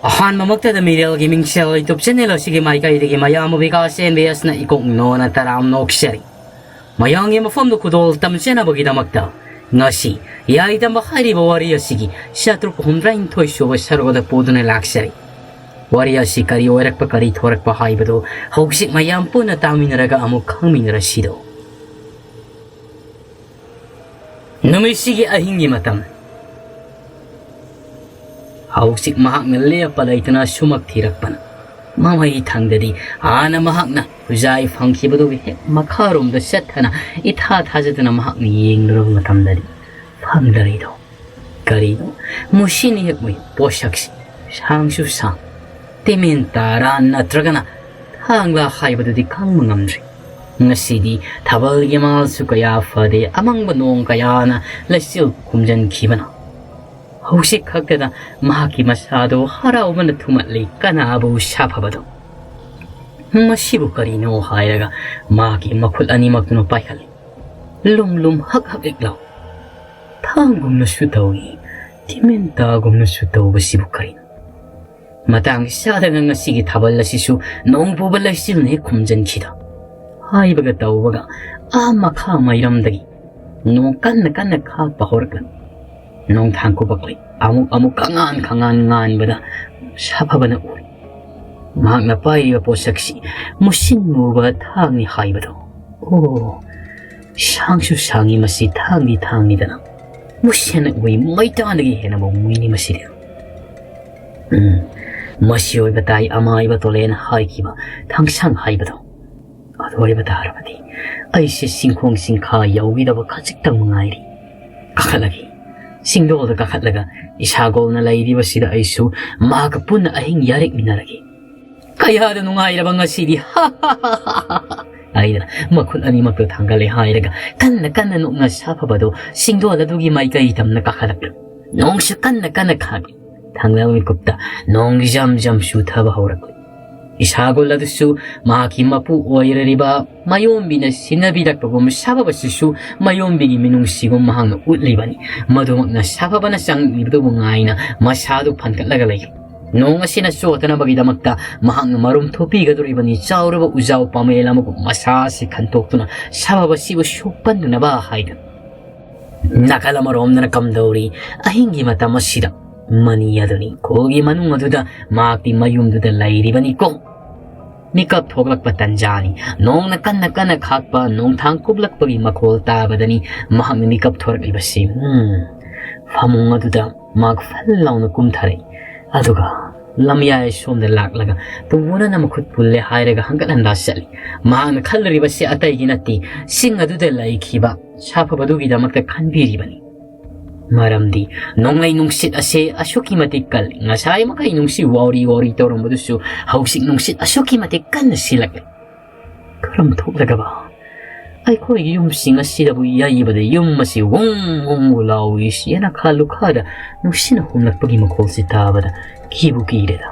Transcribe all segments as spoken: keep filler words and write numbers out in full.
ꯑꯍꯥꯟꯕꯃꯛꯇꯗ ꯃꯤꯔꯦꯜꯒꯤ ꯃꯤꯡꯁꯦꯜ YouTube channel ꯑꯁꯤꯒꯤ ꯃꯥꯏꯀꯩꯗꯒꯤ ꯃꯌꯥꯝꯕꯨ ꯕꯤꯀꯥꯁ ꯑꯦꯝ ꯕꯤ ꯑꯦꯁꯅ ꯏꯀꯣꯛ ꯅꯣꯅ ꯇꯔꯥꯝꯅ ꯑꯣꯛꯆꯔꯤ꯫ ꯃꯌꯥꯝꯒꯤ ꯃꯐꯝꯗ ꯈꯨꯗꯣꯜ ꯇꯝꯖꯅꯕꯒꯤꯗꯃꯛꯇ ꯉꯁꯤ ꯌꯥꯏꯗꯝꯕ ꯍꯥꯏꯔꯤꯕ ꯋꯥꯔꯤ ꯑꯁꯤꯒꯤ ꯆꯥꯇ꯭ꯔꯨꯛ ꯍꯨꯝꯗ꯭ꯔꯥꯅꯤꯊꯣꯏ ꯁꯨꯕ ꯁꯔꯨꯛ ꯑꯗꯨ ꯄꯨꯗꯨꯅ ꯂꯥꯛꯆꯔꯤ꯫ ꯋꯥꯔꯤ ꯑꯁꯤ ꯀꯔꯤ ꯑꯣꯏꯔꯛꯄ, ꯀꯔꯤ ꯊꯣꯔꯛꯄ ꯍꯥꯏꯕꯗꯨ ꯍꯧꯖꯤꯛ ꯃꯌꯥꯝ ꯄꯨꯟꯅ ꯇꯥꯃꯤꯟꯅꯔꯒ ꯑꯃꯨꯛ ꯈꯪꯃꯤꯟꯅꯔꯁꯤꯗꯣ꯫ ꯅꯨꯃꯤꯠꯁꯤꯒꯤ ꯑꯍꯤꯡꯒꯤ ꯃꯇꯝ꯫ ꯍꯧꯖꯤꯛ ꯃꯍꯥꯛꯅ ꯂꯦꯞꯄ ꯂꯩꯇꯅ ꯁꯨꯃꯛ ꯊꯤꯔꯛꯄꯅ꯫ ꯃꯃꯩ ꯊꯪꯗꯗꯤ ꯍꯥꯟꯅ ꯃꯍꯥꯛꯅ ꯈꯨꯖꯥꯏ ꯐꯪꯈꯤꯕꯗꯨꯒꯤ ꯍꯦꯛ ꯃꯈꯥꯔꯣꯝꯗ ꯆꯠꯊꯅ ꯏꯊꯥ ꯊꯥꯖꯗꯅ ꯃꯍꯥꯛꯅ ꯌꯦꯡꯂꯨꯔꯕ ꯃꯇꯝꯗꯗꯤ ꯐꯪꯗꯔꯤꯗꯣ꯫ ꯀꯔꯤꯅꯣ? ꯃꯨꯁꯤꯟ ꯍꯦꯛ ꯃꯨꯏ, ꯄꯣꯠꯁꯛꯁꯤ ꯁꯥꯡꯁꯨ ꯁꯥꯡ꯫ ꯇꯤꯃꯦꯟ ꯇꯥꯔꯥ ꯅꯠꯇ꯭ꯔꯒꯅ ꯊꯥꯡꯂꯥ ꯍꯥꯏꯕꯗꯨꯗꯤ ꯈꯪꯕ ꯉꯝꯗ꯭ꯔꯤ꯫ ꯉꯁꯤꯗꯤ ꯊꯥꯕꯜꯒꯤ ꯃꯉꯥꯜꯁꯨ ꯀꯌꯥ ꯐꯗꯦ, ꯑꯃꯪꯕ ꯅꯣꯡ ꯀꯌꯥꯅ ꯂꯩꯆꯤꯜ ꯈꯨꯝꯖꯤꯟꯈꯤꯕꯅ꯫ ꯍꯧꯖꯤꯛ ꯈꯛꯇꯗ ꯃꯍꯥꯛꯀꯤ ꯃꯁꯥꯗꯣ ꯍꯔꯥꯎꯕꯅ ꯊꯨꯝꯍꯠꯂꯤ, ꯀꯅꯥꯕꯨ ꯁꯥꯐꯕꯗꯣ꯫ ꯃꯁꯤꯕꯨ ꯀꯔꯤꯅꯣ ꯍꯥꯏꯔꯒ ꯃꯍꯥꯛꯀꯤ ꯃꯈꯨꯠ ꯑꯅꯤꯃꯛꯇꯨꯅ ꯄꯥꯏꯈꯠꯂꯤ꯫ ꯂꯨꯝ ꯂꯨꯝ ꯍꯛ ꯍꯛ ꯏꯛ ꯂꯥꯎ꯫ ꯊꯥꯡꯒꯨꯝꯅꯁꯨ ꯇꯧꯏ, ꯇꯤꯃꯦꯟꯇꯥꯒꯨꯝꯅꯁꯨ ꯇꯧꯕꯁꯤꯕꯨ ꯀꯔꯤꯅꯣ? ꯃꯇꯥꯡ ꯆꯥꯗꯅ ꯉꯁꯤꯒꯤ ꯊꯥꯕꯜ ꯑꯁꯤꯁꯨ ꯅꯣꯡ ꯄꯨꯕ ꯂꯩꯆꯤꯜꯅ ꯍꯦꯛ ꯈꯨꯝꯖꯤꯟꯈꯤꯗ꯫ ꯍꯥꯏꯕꯒ ꯇꯧꯕꯒ ꯑꯥ ꯃꯈꯥ ꯃꯩꯔꯝꯗꯒꯤ ꯅꯣꯡ ꯀꯟꯅ ꯀꯟꯅ ꯈꯥꯛꯄ ꯍꯧꯔꯛꯂꯝꯃꯤ꯫ ꯅꯣꯡꯊꯥꯡ ꯈꯨꯕꯛꯂꯤ ꯑꯃꯨꯛ ꯑꯃꯨꯛ ꯈꯪꯉꯥꯟ ꯈꯪꯉꯥꯟ ꯉꯥꯟꯕꯗ ꯁꯥꯐꯕꯅ ꯎꯔꯤ꯫ ꯃꯍꯥꯛꯅ ꯄꯥꯏꯔꯤꯕ ꯄꯣꯠꯁꯛꯁꯤ ꯃꯨꯁꯤꯟ ꯃꯨꯕ ꯊꯥꯡꯅꯤ ꯍꯥꯏꯕꯗꯣ꯫ ꯑꯣ, ꯁꯥꯡꯁꯨ ꯁꯥꯡꯉꯤ ꯃꯁꯤ ꯊꯥꯡꯗꯤ ꯊꯥꯡꯉꯤꯗꯅ꯫ ꯃꯨꯁꯤꯟꯅ ꯎꯏ, ꯃꯩꯇꯥꯟꯗꯒꯤ ꯍꯦꯟꯅ ꯃꯨꯏꯅꯤ ꯃꯁꯤꯗꯤ꯫ ꯎꯝ, ꯃꯁꯤ ꯑꯣꯏꯕ ꯇꯥꯏ ꯑꯃꯥꯏꯕ ꯇꯣꯂꯦꯅ ꯍꯥꯏꯈꯤꯕ ꯊꯥꯡꯁꯥꯡ ꯍꯥꯏꯕꯗꯣ꯫ ꯑꯗꯨ ꯑꯣꯏꯕ ꯇꯥꯔꯕꯗꯤ ꯑꯩꯁꯦ ꯆꯤꯡꯈꯣꯡ ꯆꯤꯡꯈꯥ ꯌꯧꯒꯗꯕ ꯈꯖꯤꯛꯇꯪ ꯃꯉꯥꯏꯔꯤ꯫ ꯀꯥꯈꯠꯂꯒꯦ꯫ ꯆꯤꯡꯗꯣꯜꯗ ꯀꯥꯈꯠꯂꯒ ꯏꯁꯥꯒꯣꯜꯅ ꯂꯩꯔꯤꯕꯁꯤꯗ ꯑꯩꯁꯨ ꯃꯍꯥꯛꯀ ꯄꯨꯟꯅ ꯑꯍꯤꯡ ꯌꯥꯔꯦꯛꯃꯤꯟꯅꯔꯒꯦ꯫ ꯀꯌꯥꯗ ꯅꯨꯡꯉꯥꯏꯔꯕ ꯉꯁꯤꯗꯤ! ꯍꯥꯏꯗꯅ ꯃꯈꯨꯠ ꯑꯅꯤꯃꯛꯇꯨ ꯊꯥꯡꯒꯠꯂꯦ ꯍꯥꯏꯔꯒ ꯀꯟꯅ ꯀꯟꯅ ꯅꯣꯛꯅ ꯁꯥꯐꯕꯗꯣ ꯆꯤꯡꯗꯣꯜ ꯑꯗꯨꯒꯤ ꯃꯥꯏꯀꯩ ꯇꯝꯅ ꯀꯥꯈꯠꯂꯛꯂꯦ꯫ ꯅꯣꯡꯁꯨ ꯀꯟꯅ ꯀꯟꯅ ꯈꯥꯛꯂꯤ꯫ ꯊꯪꯅꯕ ꯃꯤꯀꯨꯞꯇ ꯅꯣꯡ ꯖꯝ ꯖꯝ ꯆꯨꯊꯕ ꯍꯧꯔꯛꯂꯤ꯫ ꯏꯁꯥꯒꯣꯜ ꯑꯗꯨꯁꯨ ꯃꯍꯥꯛꯀꯤ ꯃꯄꯨ ꯑꯣꯏꯔꯤꯕ ꯃꯌꯣꯝꯕꯤꯅ ꯁꯤꯟꯅꯕꯤꯔꯛꯄꯒꯨꯝ ꯁꯥꯐꯕꯁꯤꯁꯨ ꯃꯌꯣꯝꯕꯤꯒꯤ ꯃꯤꯅꯨꯡꯁꯤꯒꯨꯝ ꯃꯍꯥꯛꯅ ꯎꯠꯂꯤꯕꯅꯤ꯫ ꯃꯗꯨꯃꯛꯅ ꯁꯥꯐꯕꯅ ꯆꯪꯂꯤꯕꯗꯨꯕꯨ ꯉꯥꯏꯅ ꯃꯁꯥꯗꯨ ꯐꯟꯒꯠꯂꯒ ꯂꯩ꯫ ꯅꯣꯡ ꯑꯁꯤꯅ ꯆꯣꯠꯇꯅꯕꯒꯤꯗꯃꯛꯇ ꯃꯍꯥꯛꯅ ꯃꯔꯨꯝ ꯊꯣꯛꯄꯤꯒꯗꯧꯔꯤꯕꯅꯤ꯫ ꯆꯥꯎꯔꯕ ꯎꯖꯥꯎ ꯄꯥꯝꯕꯩ ꯑꯃꯒꯨꯝ ꯃꯁꯥ ꯑꯁꯤ ꯈꯟꯇꯣꯛꯇꯨꯅ ꯁꯥꯐꯕ ꯑꯁꯤꯕꯨ ꯁꯣꯛꯍꯟꯗꯅꯕ ꯍꯥꯏꯗꯨꯅ꯫ ꯅꯥꯀꯜ ꯑꯃꯔꯣꯝꯗꯅ ꯀꯝꯗꯧꯔꯤ? ꯑꯍꯤꯡꯒꯤ ꯃꯇꯝ ꯑꯁꯤꯗ ꯃꯅꯤ ꯑꯗꯨꯅꯤ꯫ ꯈꯨꯜꯒꯤ ꯃꯅꯨꯡ ꯑꯗꯨꯗ ꯃꯍꯥꯛꯇꯤ ꯃꯌꯨꯝꯗꯨꯗ ꯂꯩꯔꯤꯕꯅꯤꯀꯣ꯫ ꯃꯤꯀꯞ ꯊꯣꯛꯂꯛꯄ ꯇꯟꯖꯥꯅꯤ꯫ ꯅꯣꯡꯅ ꯀꯟꯅ ꯀꯟꯅ ꯈꯥꯛꯄ ꯅꯣꯡꯊꯥꯡ ꯀꯨꯞꯂꯛꯄꯒꯤ ꯃꯈꯣꯜ ꯇꯥꯕꯗꯅꯤ ꯃꯍꯥꯛꯅ ꯃꯤꯀꯞ ꯊꯣꯔꯛꯂꯤꯕꯁꯤ꯫ ꯎꯝ, ꯐꯃꯨꯡ ꯑꯗꯨꯗ ꯃꯍꯥꯛ ꯐꯜ ꯂꯥꯎꯅ ꯀꯨꯝꯊꯔꯛꯏ꯫ ꯑꯗꯨꯒ ꯂꯝꯌꯥꯏ ꯁꯣꯝꯗ ꯂꯥꯛꯂꯒ ꯄꯨꯕꯣꯅꯅ ꯃꯈꯨꯠ ꯄꯨꯜꯂꯦ ꯍꯥꯏꯔꯒ ꯍꯪꯒꯠ ꯍꯟꯗꯥ ꯆꯠꯂꯤ꯫ ꯃꯍꯥꯛꯅ ꯈꯜꯂꯤꯕꯁꯤ ꯑꯇꯩꯒꯤ ꯅꯠꯇꯦ, ꯆꯤꯡ ꯑꯗꯨꯗ ꯂꯩꯈꯤꯕ ꯁꯥꯐꯕꯗꯨꯒꯤꯗꯃꯛꯇ ꯈꯟꯕꯤꯔꯤꯕꯅꯤ꯫ ꯃꯔꯝꯗꯤ ꯅꯣꯡꯂꯩ ꯅꯨꯡꯁꯤꯠ ꯑꯁꯦ ꯑꯁꯨꯛꯀꯤ ꯃꯇꯤꯛ ꯀꯜꯂꯤ꯫ ꯉꯁꯥꯏ ꯃꯈꯩ ꯅꯨꯡꯁꯤꯠ ꯋꯥꯎꯔꯤ ꯋꯥꯎꯔꯤ ꯇꯧꯔꯝꯕꯗꯨꯁꯨ ꯍꯧꯖꯤꯛ ꯅꯨꯡꯁꯤꯠ ꯑꯁꯨꯛꯀꯤ ꯃꯇꯤꯛ ꯀꯟꯅ ꯁꯤꯜꯂꯛꯂꯦ꯫ ꯀꯔꯝ ꯊꯣꯛꯂꯒꯕ ꯑꯩꯈꯣꯏꯒꯤ ꯌꯨꯝꯁꯤꯡ ꯑꯁꯤꯗꯕꯨ ꯌꯩꯕꯗ ꯌꯨꯝ ꯑꯁꯤ ꯋꯨꯡ ꯋꯨꯡ ꯂꯥꯎꯏꯁꯤ ꯍꯥꯏꯅ ꯈꯜꯂꯨ ꯈꯥꯗ ꯅꯨꯡꯁꯤꯠꯅ ꯍꯨꯝꯂꯛꯄꯒꯤ ꯃꯈꯣꯜꯁꯤ ꯇꯥꯕꯗ ꯀꯤꯕꯨ ꯀꯤꯔꯦꯗ꯫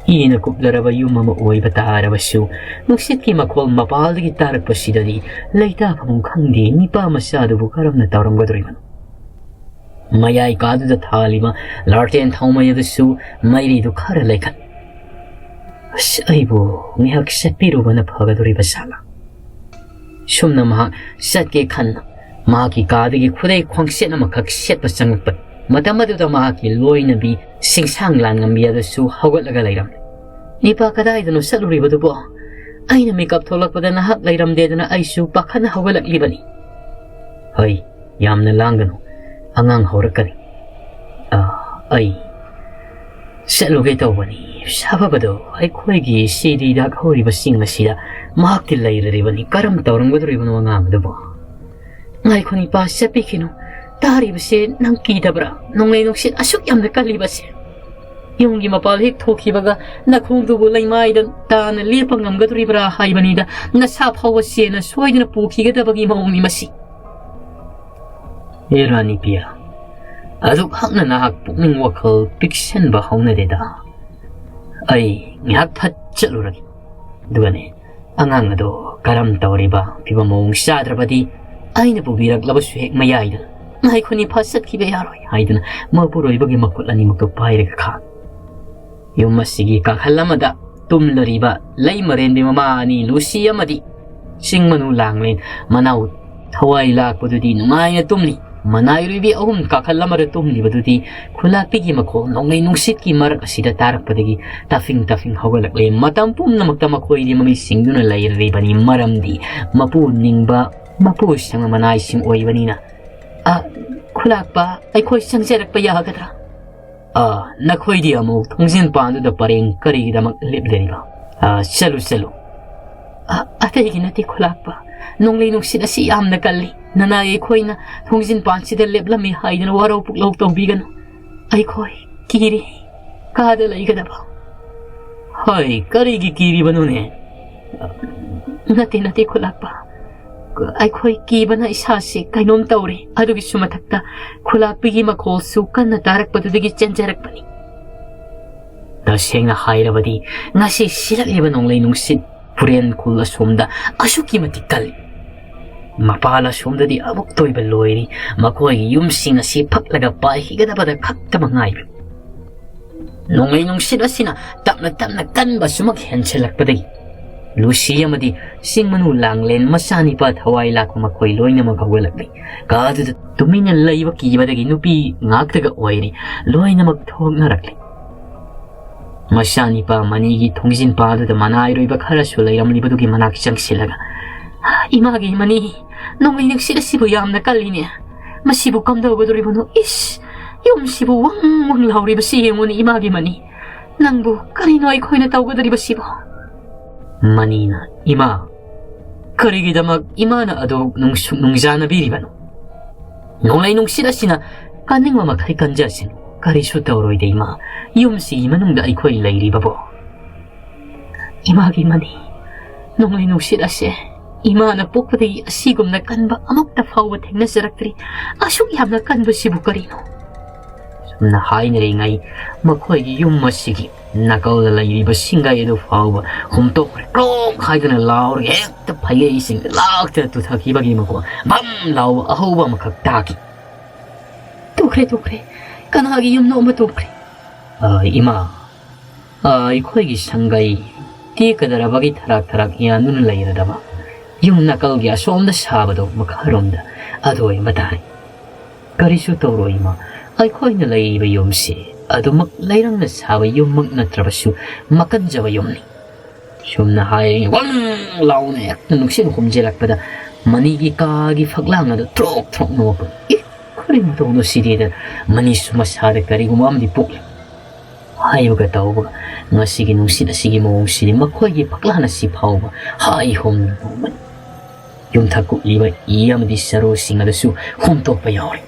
ꯏꯅ ꯀꯨꯞꯂꯔꯕ ꯌꯨꯝ ꯑꯃ ꯑꯣꯏꯕ ꯇꯥꯔꯕꯁꯨ ꯅꯨꯡꯁꯤꯠꯀꯤ ꯃꯈꯣꯜ ꯃꯄꯥꯜꯗꯒꯤ ꯇꯥꯔꯛꯄꯁꯤꯗꯗꯤ ꯂꯩꯇꯥꯐꯝ ꯈꯪꯗꯦ꯫ ꯅꯤꯄꯥ ꯃꯆꯥꯗꯨꯕꯨ ꯀꯔꯝꯅ ꯇꯧꯔꯝꯒꯗꯧꯔꯤꯕꯅꯣ? ꯃꯌꯥꯏ ꯀꯥꯗꯨꯗ ꯊꯥꯜꯂꯤꯕ ꯂꯥꯔꯇꯦꯟ ꯊꯥꯎꯃꯩ ꯑꯗꯨꯁꯨ ꯃꯩꯔꯤꯗꯨ ꯈꯔ ꯂꯩꯈꯠ꯫ ꯑꯁ, ꯑꯩꯕꯨ ꯉꯥꯏꯍꯥꯛ ꯆꯠꯄꯤꯔꯨꯕꯅ ꯐꯒꯗꯧꯔꯤꯕ ꯖꯥꯠꯂꯥ? ꯁꯨꯝꯅ ꯃꯍꯥꯛ ꯆꯠꯀꯦ ꯈꯟꯅ ꯃꯍꯥꯛꯀꯤ ꯀꯥꯗꯒꯤ ꯈꯨꯗꯩ ꯈ꯭ꯋꯥꯡꯁꯦꯠ ꯑꯃꯈꯛ ꯁꯦꯠꯄ ꯆꯪꯂꯛꯄꯅꯤ꯫ ꯃꯇꯝ ꯑꯗꯨꯗ ꯃꯍꯥꯛꯀꯤ ꯂꯣꯏꯅꯕꯤ ꯁꯤꯡꯁꯥꯡ ꯂꯥꯟꯉꯝꯕꯤ ꯑꯗꯨꯁꯨ ꯍꯧꯒꯠꯂꯒ ꯂꯩꯔꯝꯂꯦ꯫ "ꯅꯤꯄꯥ, ꯀꯗꯥꯏꯗꯅꯣ ꯆꯠꯂꯨꯔꯤꯕꯗꯨꯕꯣ? ꯑꯩꯅ ꯃꯤꯀꯞ ꯊꯣꯛꯂꯛꯄꯗ ꯅꯍꯥꯛ ꯂꯩꯔꯝꯗꯦꯗꯅ ꯑꯩꯁꯨ ꯄꯥꯈꯠꯅ ꯍꯧꯒꯠꯂꯛꯂꯤꯕꯅꯤ꯫" "ꯍꯩ, ꯌꯥꯝꯅ ꯂꯥꯡꯒꯅꯨ, ꯑꯉꯥꯡ ꯍꯧꯔꯛꯀꯅꯤ꯫ ꯑ, ꯑꯩ ꯆꯠꯂꯨꯒꯦ ꯇꯧꯕꯅꯤ꯫ ꯁꯥꯐꯕꯗꯣ ꯑꯩꯈꯣꯏꯒꯤ ꯁꯤꯗꯤꯗ ꯍꯧꯔꯤꯕꯁꯤꯡ ꯑꯁꯤꯗ ꯃꯍꯥꯛꯇꯤ ꯂꯩꯔꯔꯤꯕꯅꯤ꯫ ꯀꯔꯝ ꯇꯧꯔꯝꯒꯗꯧꯔꯤꯕꯅꯣ ꯑꯉꯥꯡ ꯑꯗꯨꯕꯨ?" "ꯉꯥꯏꯈꯣ ꯅꯤꯄꯥ, ꯆꯠꯄꯤꯈꯤꯅꯨ꯫ ꯇꯥꯔꯤꯕꯁꯦ ꯅꯪ ꯀꯤꯗꯕ꯭ꯔꯥ? ꯅꯣꯡꯂꯩ ꯅꯨꯡꯁꯤꯠ ꯑꯁꯨꯛ ꯌꯥꯝꯅ ꯀꯜꯂꯤꯕꯁꯦ꯫ ꯌꯨꯝꯒꯤ ꯃꯄꯥꯜ ꯍꯦꯛ ꯊꯣꯛꯈꯤꯕꯒ ꯅꯈꯣꯡꯗꯨꯕꯨ ꯂꯩꯃꯥꯏꯗ ꯇꯥꯅ ꯂꯦꯞꯄ ꯉꯝꯒꯗꯧꯔꯤꯕ꯭ꯔꯥ ꯍꯥꯏꯕꯅꯤꯗ꯫ ꯅꯁꯥ ꯐꯥꯎꯕ ꯆꯦꯟꯅ ꯁꯣꯏꯗꯅ ꯄꯨꯈꯤꯒꯗꯕꯒꯤ ꯃꯑꯣꯡꯅꯤ ꯃꯁꯤ꯫" "ꯍꯦ ꯔꯥꯅꯤ ꯄꯤꯌꯥ, ꯑꯗꯨꯛ ꯍꯛꯅ ꯅꯍꯥꯛ ꯄꯨꯛꯅꯤꯡ ꯋꯥꯈꯜ ꯄꯤꯛꯁꯟꯕ ꯍꯧꯅꯗꯦꯗ꯫ ꯑꯩ ꯉꯥꯏꯍꯥꯛ ꯐꯠ ꯆꯠꯂꯨꯔꯒꯦ꯫ ꯑꯗꯨꯒꯅꯦ, ꯑꯉꯥꯡ ꯑꯗꯣ ꯀꯔꯝ ꯇꯧꯔꯤꯕ ꯐꯤꯕꯝ ꯃꯑꯣꯡ ꯆꯥꯗ꯭ꯔꯕꯗꯤ ꯑꯩꯅ ꯄꯨꯕꯤꯔꯛꯂꯕꯁꯨ ꯍꯦꯛ ꯃꯌꯥꯏꯗ ꯉꯥꯏꯈꯣꯅꯤ ꯐꯠ ꯆꯠꯈꯤꯕ ꯌꯥꯔꯣꯏ" ꯍꯥꯏꯗꯨꯅ ꯃꯄꯨꯔꯣꯏꯕꯒꯤ ꯃꯈꯨꯠ ꯑꯅꯤꯃꯛꯇꯨ ꯄꯥꯏꯔꯒ ꯈꯥ꯫ ꯌꯨꯝ ꯑꯁꯤꯒꯤ ꯀꯥꯈꯜ ꯑꯃꯗ ꯇꯨꯝꯂꯔꯤꯕ ꯂꯩꯃꯔꯦꯟꯕꯤ ꯃꯃꯥ ꯑꯅꯤ ꯂꯨꯁꯤ ꯑꯃꯗꯤ ꯆꯤꯡ ꯃꯅꯨ ꯂꯥꯡꯂꯦꯟ ꯃꯅꯥꯎ ꯊꯋꯥꯏ ꯂꯥꯛꯄꯗꯨꯗꯤ ꯅꯨꯡꯉꯥꯏꯅ ꯇꯨꯝꯂꯤ꯫ ꯃꯅꯥꯏꯔꯣꯏꯕꯤ ꯑꯍꯨꯝ ꯀꯥꯈꯜ ꯑꯃꯗ ꯇꯨꯝꯂꯤꯕꯗꯨꯗꯤ ꯈꯨꯂꯥꯛꯄꯤꯒꯤ ꯃꯈꯣꯜ ꯅꯣꯡꯂꯩ ꯅꯨꯡꯁꯤꯠꯀꯤ ꯃꯔꯛ ꯑꯁꯤꯗ ꯇꯥꯔꯛꯄꯗꯒꯤ ꯇꯥꯐꯤꯡ ꯇꯥꯐꯤꯡ ꯍꯧꯒꯠꯂꯛꯂꯦ꯫ ꯃꯇꯝ ꯄꯨꯝꯅꯃꯛꯇ ꯃꯈꯣꯏꯗꯤ ꯃꯃꯤꯠ ꯁꯤꯡꯗꯨꯅ ꯂꯩꯔꯤꯕꯅꯤ, ꯃꯔꯝꯗꯤ ꯃꯄꯨ ꯅꯤꯡꯕ ꯃꯄꯨ ꯁꯪꯕ ꯃꯅꯥꯏꯁꯤꯡ ꯑꯣꯏꯕꯅꯤꯅ꯫ "ꯑ, ꯈꯨꯂꯥꯛꯄ, ꯑꯩꯈꯣꯏ ꯆꯪꯖꯔꯛꯄ ꯌꯥꯒꯗ꯭ꯔꯥ?" "ꯑ, ꯅꯈꯣꯏꯗꯤ ꯑꯃꯨꯛ ꯊꯣꯡꯖꯤꯟ ꯄꯥꯟꯗꯨꯗ ꯄꯔꯦꯡ ꯀꯔꯤꯒꯤꯗꯃꯛ ꯂꯦꯞꯂꯤꯕ? ꯑ, ꯆꯠꯂꯨ, ꯆꯠꯂꯨ꯫" "ꯑ, ꯑꯇꯩꯒꯤ ꯅꯠꯇꯦ ꯈꯨꯂꯥꯛꯄ, ꯅꯣꯡꯂꯩ ꯅꯨꯡꯁꯤꯠ ꯑꯁꯤ ꯌꯥꯝꯅ ꯀꯜꯂꯤ꯫ ꯅꯅꯥꯏ ꯑꯩꯈꯣꯏꯅ ꯊꯣꯡꯖꯤꯟ ꯄꯥꯟꯁꯤꯗ ꯂꯦꯞꯂꯝꯃꯤ ꯍꯥꯏꯗꯨꯅ ꯋꯥꯔꯧ ꯄꯨꯛꯂꯧ ꯇꯧꯕꯤꯒꯅꯨ꯫ ꯑꯩꯈꯣꯏ ꯀꯤꯔꯤ꯫ ꯀꯥꯗ ꯂꯩꯒꯗꯕ꯫" "ꯍꯣꯏ, ꯀꯔꯤꯒꯤ ꯀꯤꯔꯤꯕꯅꯣꯅꯦ?" "ꯅꯠꯇꯦ, ꯅꯠꯇꯦ ꯈꯨꯂꯥꯛꯄ, ꯑꯩꯈꯣꯏ ꯀꯤꯕꯅ ꯏꯁꯥꯁꯤ ꯀꯩꯅꯣꯝ ꯇꯧꯔꯦ꯫ ꯑꯗꯨꯒꯤꯁꯨ ꯃꯊꯛꯇ ꯈꯨꯂꯥꯛꯄꯤꯒꯤ ꯃꯈꯣꯜꯁꯨ ꯀꯟꯅ ꯇꯥꯔꯛꯄꯗꯨꯗꯒꯤ ꯆꯦꯟꯖꯔꯛꯄꯅꯤ꯫" ꯇꯁꯦꯡꯅ ꯍꯥꯏꯔꯕꯗꯤ, ꯉꯁꯤ ꯁꯤꯔꯛꯂꯤꯕ ꯅꯣꯡꯂꯩ ꯅꯨꯡꯁꯤꯠ ꯐꯨꯔꯦꯟ ꯈꯨꯜ ꯑꯁꯣꯝꯗ ꯑꯁꯨꯛꯀꯤ ꯃꯇꯤꯛ ꯀꯜꯂꯤ꯫ ꯃꯄꯥꯜ ꯑꯁꯣꯝꯗꯗꯤ ꯑꯃꯨꯛꯇ ꯑꯣꯏꯕ ꯂꯣꯏꯔꯤ꯫ ꯃꯈꯣꯏꯒꯤ ꯌꯨꯝꯁꯤꯡ ꯑꯁꯤ ꯐꯛꯂꯒ ꯄꯥꯏꯈꯤꯒꯗꯕꯗ ꯈꯛꯇꯃꯛ ꯉꯥꯏꯔꯤ꯫ ꯅꯣꯡꯂꯩ ꯅꯨꯡꯁꯤꯠ ꯑꯁꯤꯅ ꯇꯞꯅ ꯇꯞꯅ ꯀꯟꯕ ꯁꯨꯃꯛ ꯍꯦꯟꯁꯤꯜꯂꯛꯄꯗꯒꯤ ꯂꯨꯁꯤ ꯑꯃꯗꯤ ꯆꯤꯡ ꯃꯅꯨ ꯂꯥꯡꯂꯦꯟ ꯃꯆꯥꯅꯤꯄꯥ ꯊꯋꯥꯏ ꯂꯥꯛꯄ ꯃꯈꯣꯏ ꯂꯣꯏꯅꯃꯛ ꯍꯧꯒꯠꯂꯛꯂꯤ꯫ ꯀꯥꯗꯨꯗ ꯇꯨꯃꯤꯟꯅ ꯂꯩꯕ ꯀꯤꯕꯗꯒꯤ ꯅꯨꯄꯤ ꯉꯥꯛꯇꯒ ꯑꯣꯏꯔꯤ꯫ ꯂꯣꯏꯅꯃꯛ ꯊꯣꯛꯅꯔꯛꯂꯤ꯫ ꯃꯆꯥꯅꯤꯄꯥ ꯃꯅꯤꯒꯤ ꯊꯣꯡꯖꯤꯟ ꯄꯥꯗꯨꯗ ꯃꯅꯥꯏꯔꯣꯏꯕ ꯈꯔꯁꯨ ꯂꯩꯔꯝꯂꯤꯕꯗꯨꯒꯤ ꯃꯅꯥꯛ ꯆꯪꯁꯤꯜꯂꯒ, "ꯏꯃꯥꯒꯤ ꯃꯅꯤ, ꯅꯣꯡꯂꯩ ꯅꯨꯡꯁꯤꯠ ꯑꯁꯤꯕꯨ ꯌꯥꯝꯅ ꯀꯜꯂꯤꯅꯦ꯫ ꯃꯁꯤꯕꯨ ꯀꯝꯗꯧꯒꯗꯧꯔꯤꯕꯅꯣ? ꯏꯁ, ꯌꯨꯝꯁꯤꯕꯨ ꯋꯪ ꯋꯪ ꯂꯥꯎꯔꯤꯕꯁꯤ ꯌꯦꯡꯉꯨꯅꯦ, ꯏꯃꯥꯒꯤ ꯃꯅꯤ꯫ ꯅꯪꯕꯨ ꯀꯔꯤꯅꯣ ꯑꯩꯈꯣꯏꯅ ꯇꯧꯒꯗꯧꯔꯤꯕꯁꯤꯕꯣ?" ꯃꯅꯤꯅ, "ꯏꯃꯥ, ꯀꯔꯤꯒꯤꯗꯃꯛ ꯏꯃꯥꯅ ꯑꯗꯨ ꯅꯨꯡꯁꯨꯛ ꯅꯨꯡꯖꯥꯅꯕꯤꯔꯤꯕꯅꯣ? ꯅꯣꯡꯂꯩ ꯅꯨꯡꯁꯤꯠ ꯑꯁꯤꯅ ꯀꯟꯅꯤꯡꯕ ꯃꯈꯩ ꯀꯟꯖꯁꯅꯨ, ꯀꯔꯤꯁꯨ ꯇꯧꯔꯣꯏꯗ ꯏꯃꯥ꯫ ꯌꯨꯝꯁꯤꯒꯤ ꯃꯅꯨꯡꯗ ꯑꯩꯈꯣꯏ ꯂꯩꯔꯤꯕꯕꯨ꯫" "ꯏꯃꯥꯒꯤ ꯃꯅꯤ, ꯅꯣꯡꯂꯩ ꯅꯨꯡꯁꯤꯠ ꯑꯁꯦ ꯏꯃꯥꯅ ꯄꯣꯛꯄꯗꯒꯤ ꯑꯁꯤꯒꯨꯝꯅ ꯀꯟꯕ ꯑꯃꯨꯛꯇ ꯐꯥꯎꯕ ꯊꯦꯡꯅꯖꯔꯛꯇ꯭ꯔꯤ꯫ ꯑꯁꯨꯛ ꯌꯥꯝꯅ ꯀꯟꯕꯁꯤꯕꯨ ꯀꯔꯤꯅꯣ?" ꯁꯨꯝꯅ ꯍꯥꯏꯅꯔꯤꯉꯩ ꯃꯈꯣꯏꯒꯤ ꯌꯨꯝ ꯑꯁꯤꯒꯤ ꯅꯥꯀꯜꯗ ꯂꯩꯔꯤꯕ ꯁꯤꯡꯒꯩ ꯑꯗꯨ ꯐꯥꯎꯕ ꯍꯨꯝꯇꯣꯛꯈ꯭ꯔꯦ꯫ ꯀ꯭ꯔꯣꯛ ꯍꯥꯏꯗꯨꯅ ꯂꯥꯎꯔꯒ ꯍꯦꯛꯇ ꯐꯩꯒꯩꯁꯤꯡꯗ ꯂꯥꯛꯇꯅ ꯇꯨꯊꯈꯤꯕꯒꯤ ꯃꯈꯣꯜ ꯚꯝ ꯂꯥꯎꯕ ꯑꯍꯧꯕ ꯑꯃꯈꯛ ꯇꯥꯈꯤ꯫ "ꯇꯣꯛꯈ꯭ꯔꯦ, ꯇꯣꯛꯈ꯭ꯔꯦ꯫ ꯀꯅꯥꯒꯤ ꯌꯨꯝꯅꯣ ꯑꯃ ꯇꯣꯛꯈ꯭ꯔꯦ꯫" "ꯑ, ꯏꯃꯥ, ꯑꯩꯈꯣꯏꯒꯤ ꯁꯪꯒꯩ ꯇꯦꯛꯀꯗꯔꯕꯒꯤ ꯊꯔꯥꯛ ꯊꯔꯥꯛ ꯌꯥꯟꯗꯨꯅ ꯂꯩꯔꯗꯕ ꯌꯨꯝ ꯅꯥꯀꯜꯒꯤ ꯑꯁꯣꯝꯗ ꯁꯥꯕꯗꯣ ꯃꯈꯥꯔꯣꯝꯗ ꯑꯗꯨ ꯑꯣꯏꯕ ꯇꯥꯔꯦ꯫ ꯀꯔꯤꯁꯨ ꯇꯧꯔꯣꯏ ꯏꯃꯥ, ꯑꯩꯈꯣꯏꯅ ꯂꯩꯔꯤꯕ ꯌꯨꯝꯁꯤ ꯑꯗꯨꯃꯛ ꯂꯩꯔꯪꯅ ꯁꯥꯕ ꯌꯨꯝꯃꯛ ꯅꯠꯇ꯭ꯔꯕꯁꯨ ꯃꯀꯟꯖꯕ ꯌꯨꯝꯅꯤ꯫ ꯁꯨꯝꯅ ꯍꯥꯏꯔꯤ ꯋꯪ ꯂꯥꯎꯅ ꯍꯦꯛꯇ ꯅꯨꯡꯁꯤꯠ ꯍꯨꯝꯖꯤꯜꯂꯛꯄꯗ ꯃꯅꯤꯒꯤ ꯀꯥꯒꯤ ꯐꯛꯂꯥꯡ ꯑꯗꯨ ꯊ꯭ꯔꯣꯛ ꯊ꯭ꯔꯣꯛ ꯅꯣꯛꯄ꯫ ꯏ! ꯀꯔꯤ ꯃꯇꯧꯅꯣ ꯁꯤꯗꯤꯗ ꯃꯅꯤꯁꯨ ꯃꯁꯥꯗ ꯀꯔꯤꯒꯨꯝꯕ ꯑꯃꯗꯤ ꯄꯣꯛꯂꯤ꯫ ꯍꯥꯏꯕꯒ ꯇꯧꯕꯒ ꯉꯁꯤꯒꯤ ꯅꯨꯡꯁꯤꯠ ꯑꯁꯤꯒꯤ ꯃꯑꯣꯡꯁꯤꯗꯤ ꯃꯈꯣꯏꯒꯤ ꯐꯛꯂꯥꯡ ꯑꯁꯤ ꯐꯥꯎꯕ ꯍꯥꯏ ꯍꯨꯝꯅ ꯅꯣꯛꯃꯅꯤ꯫ ꯌꯨꯝꯊꯛ ꯀꯨꯞꯂꯤꯕ ꯏ ꯑꯃꯗꯤ ꯆꯔꯨꯁꯤꯡ ꯑꯗꯨꯁꯨ ꯍꯨꯝꯇꯣꯛꯄ ꯌꯥꯎꯔꯤ꯫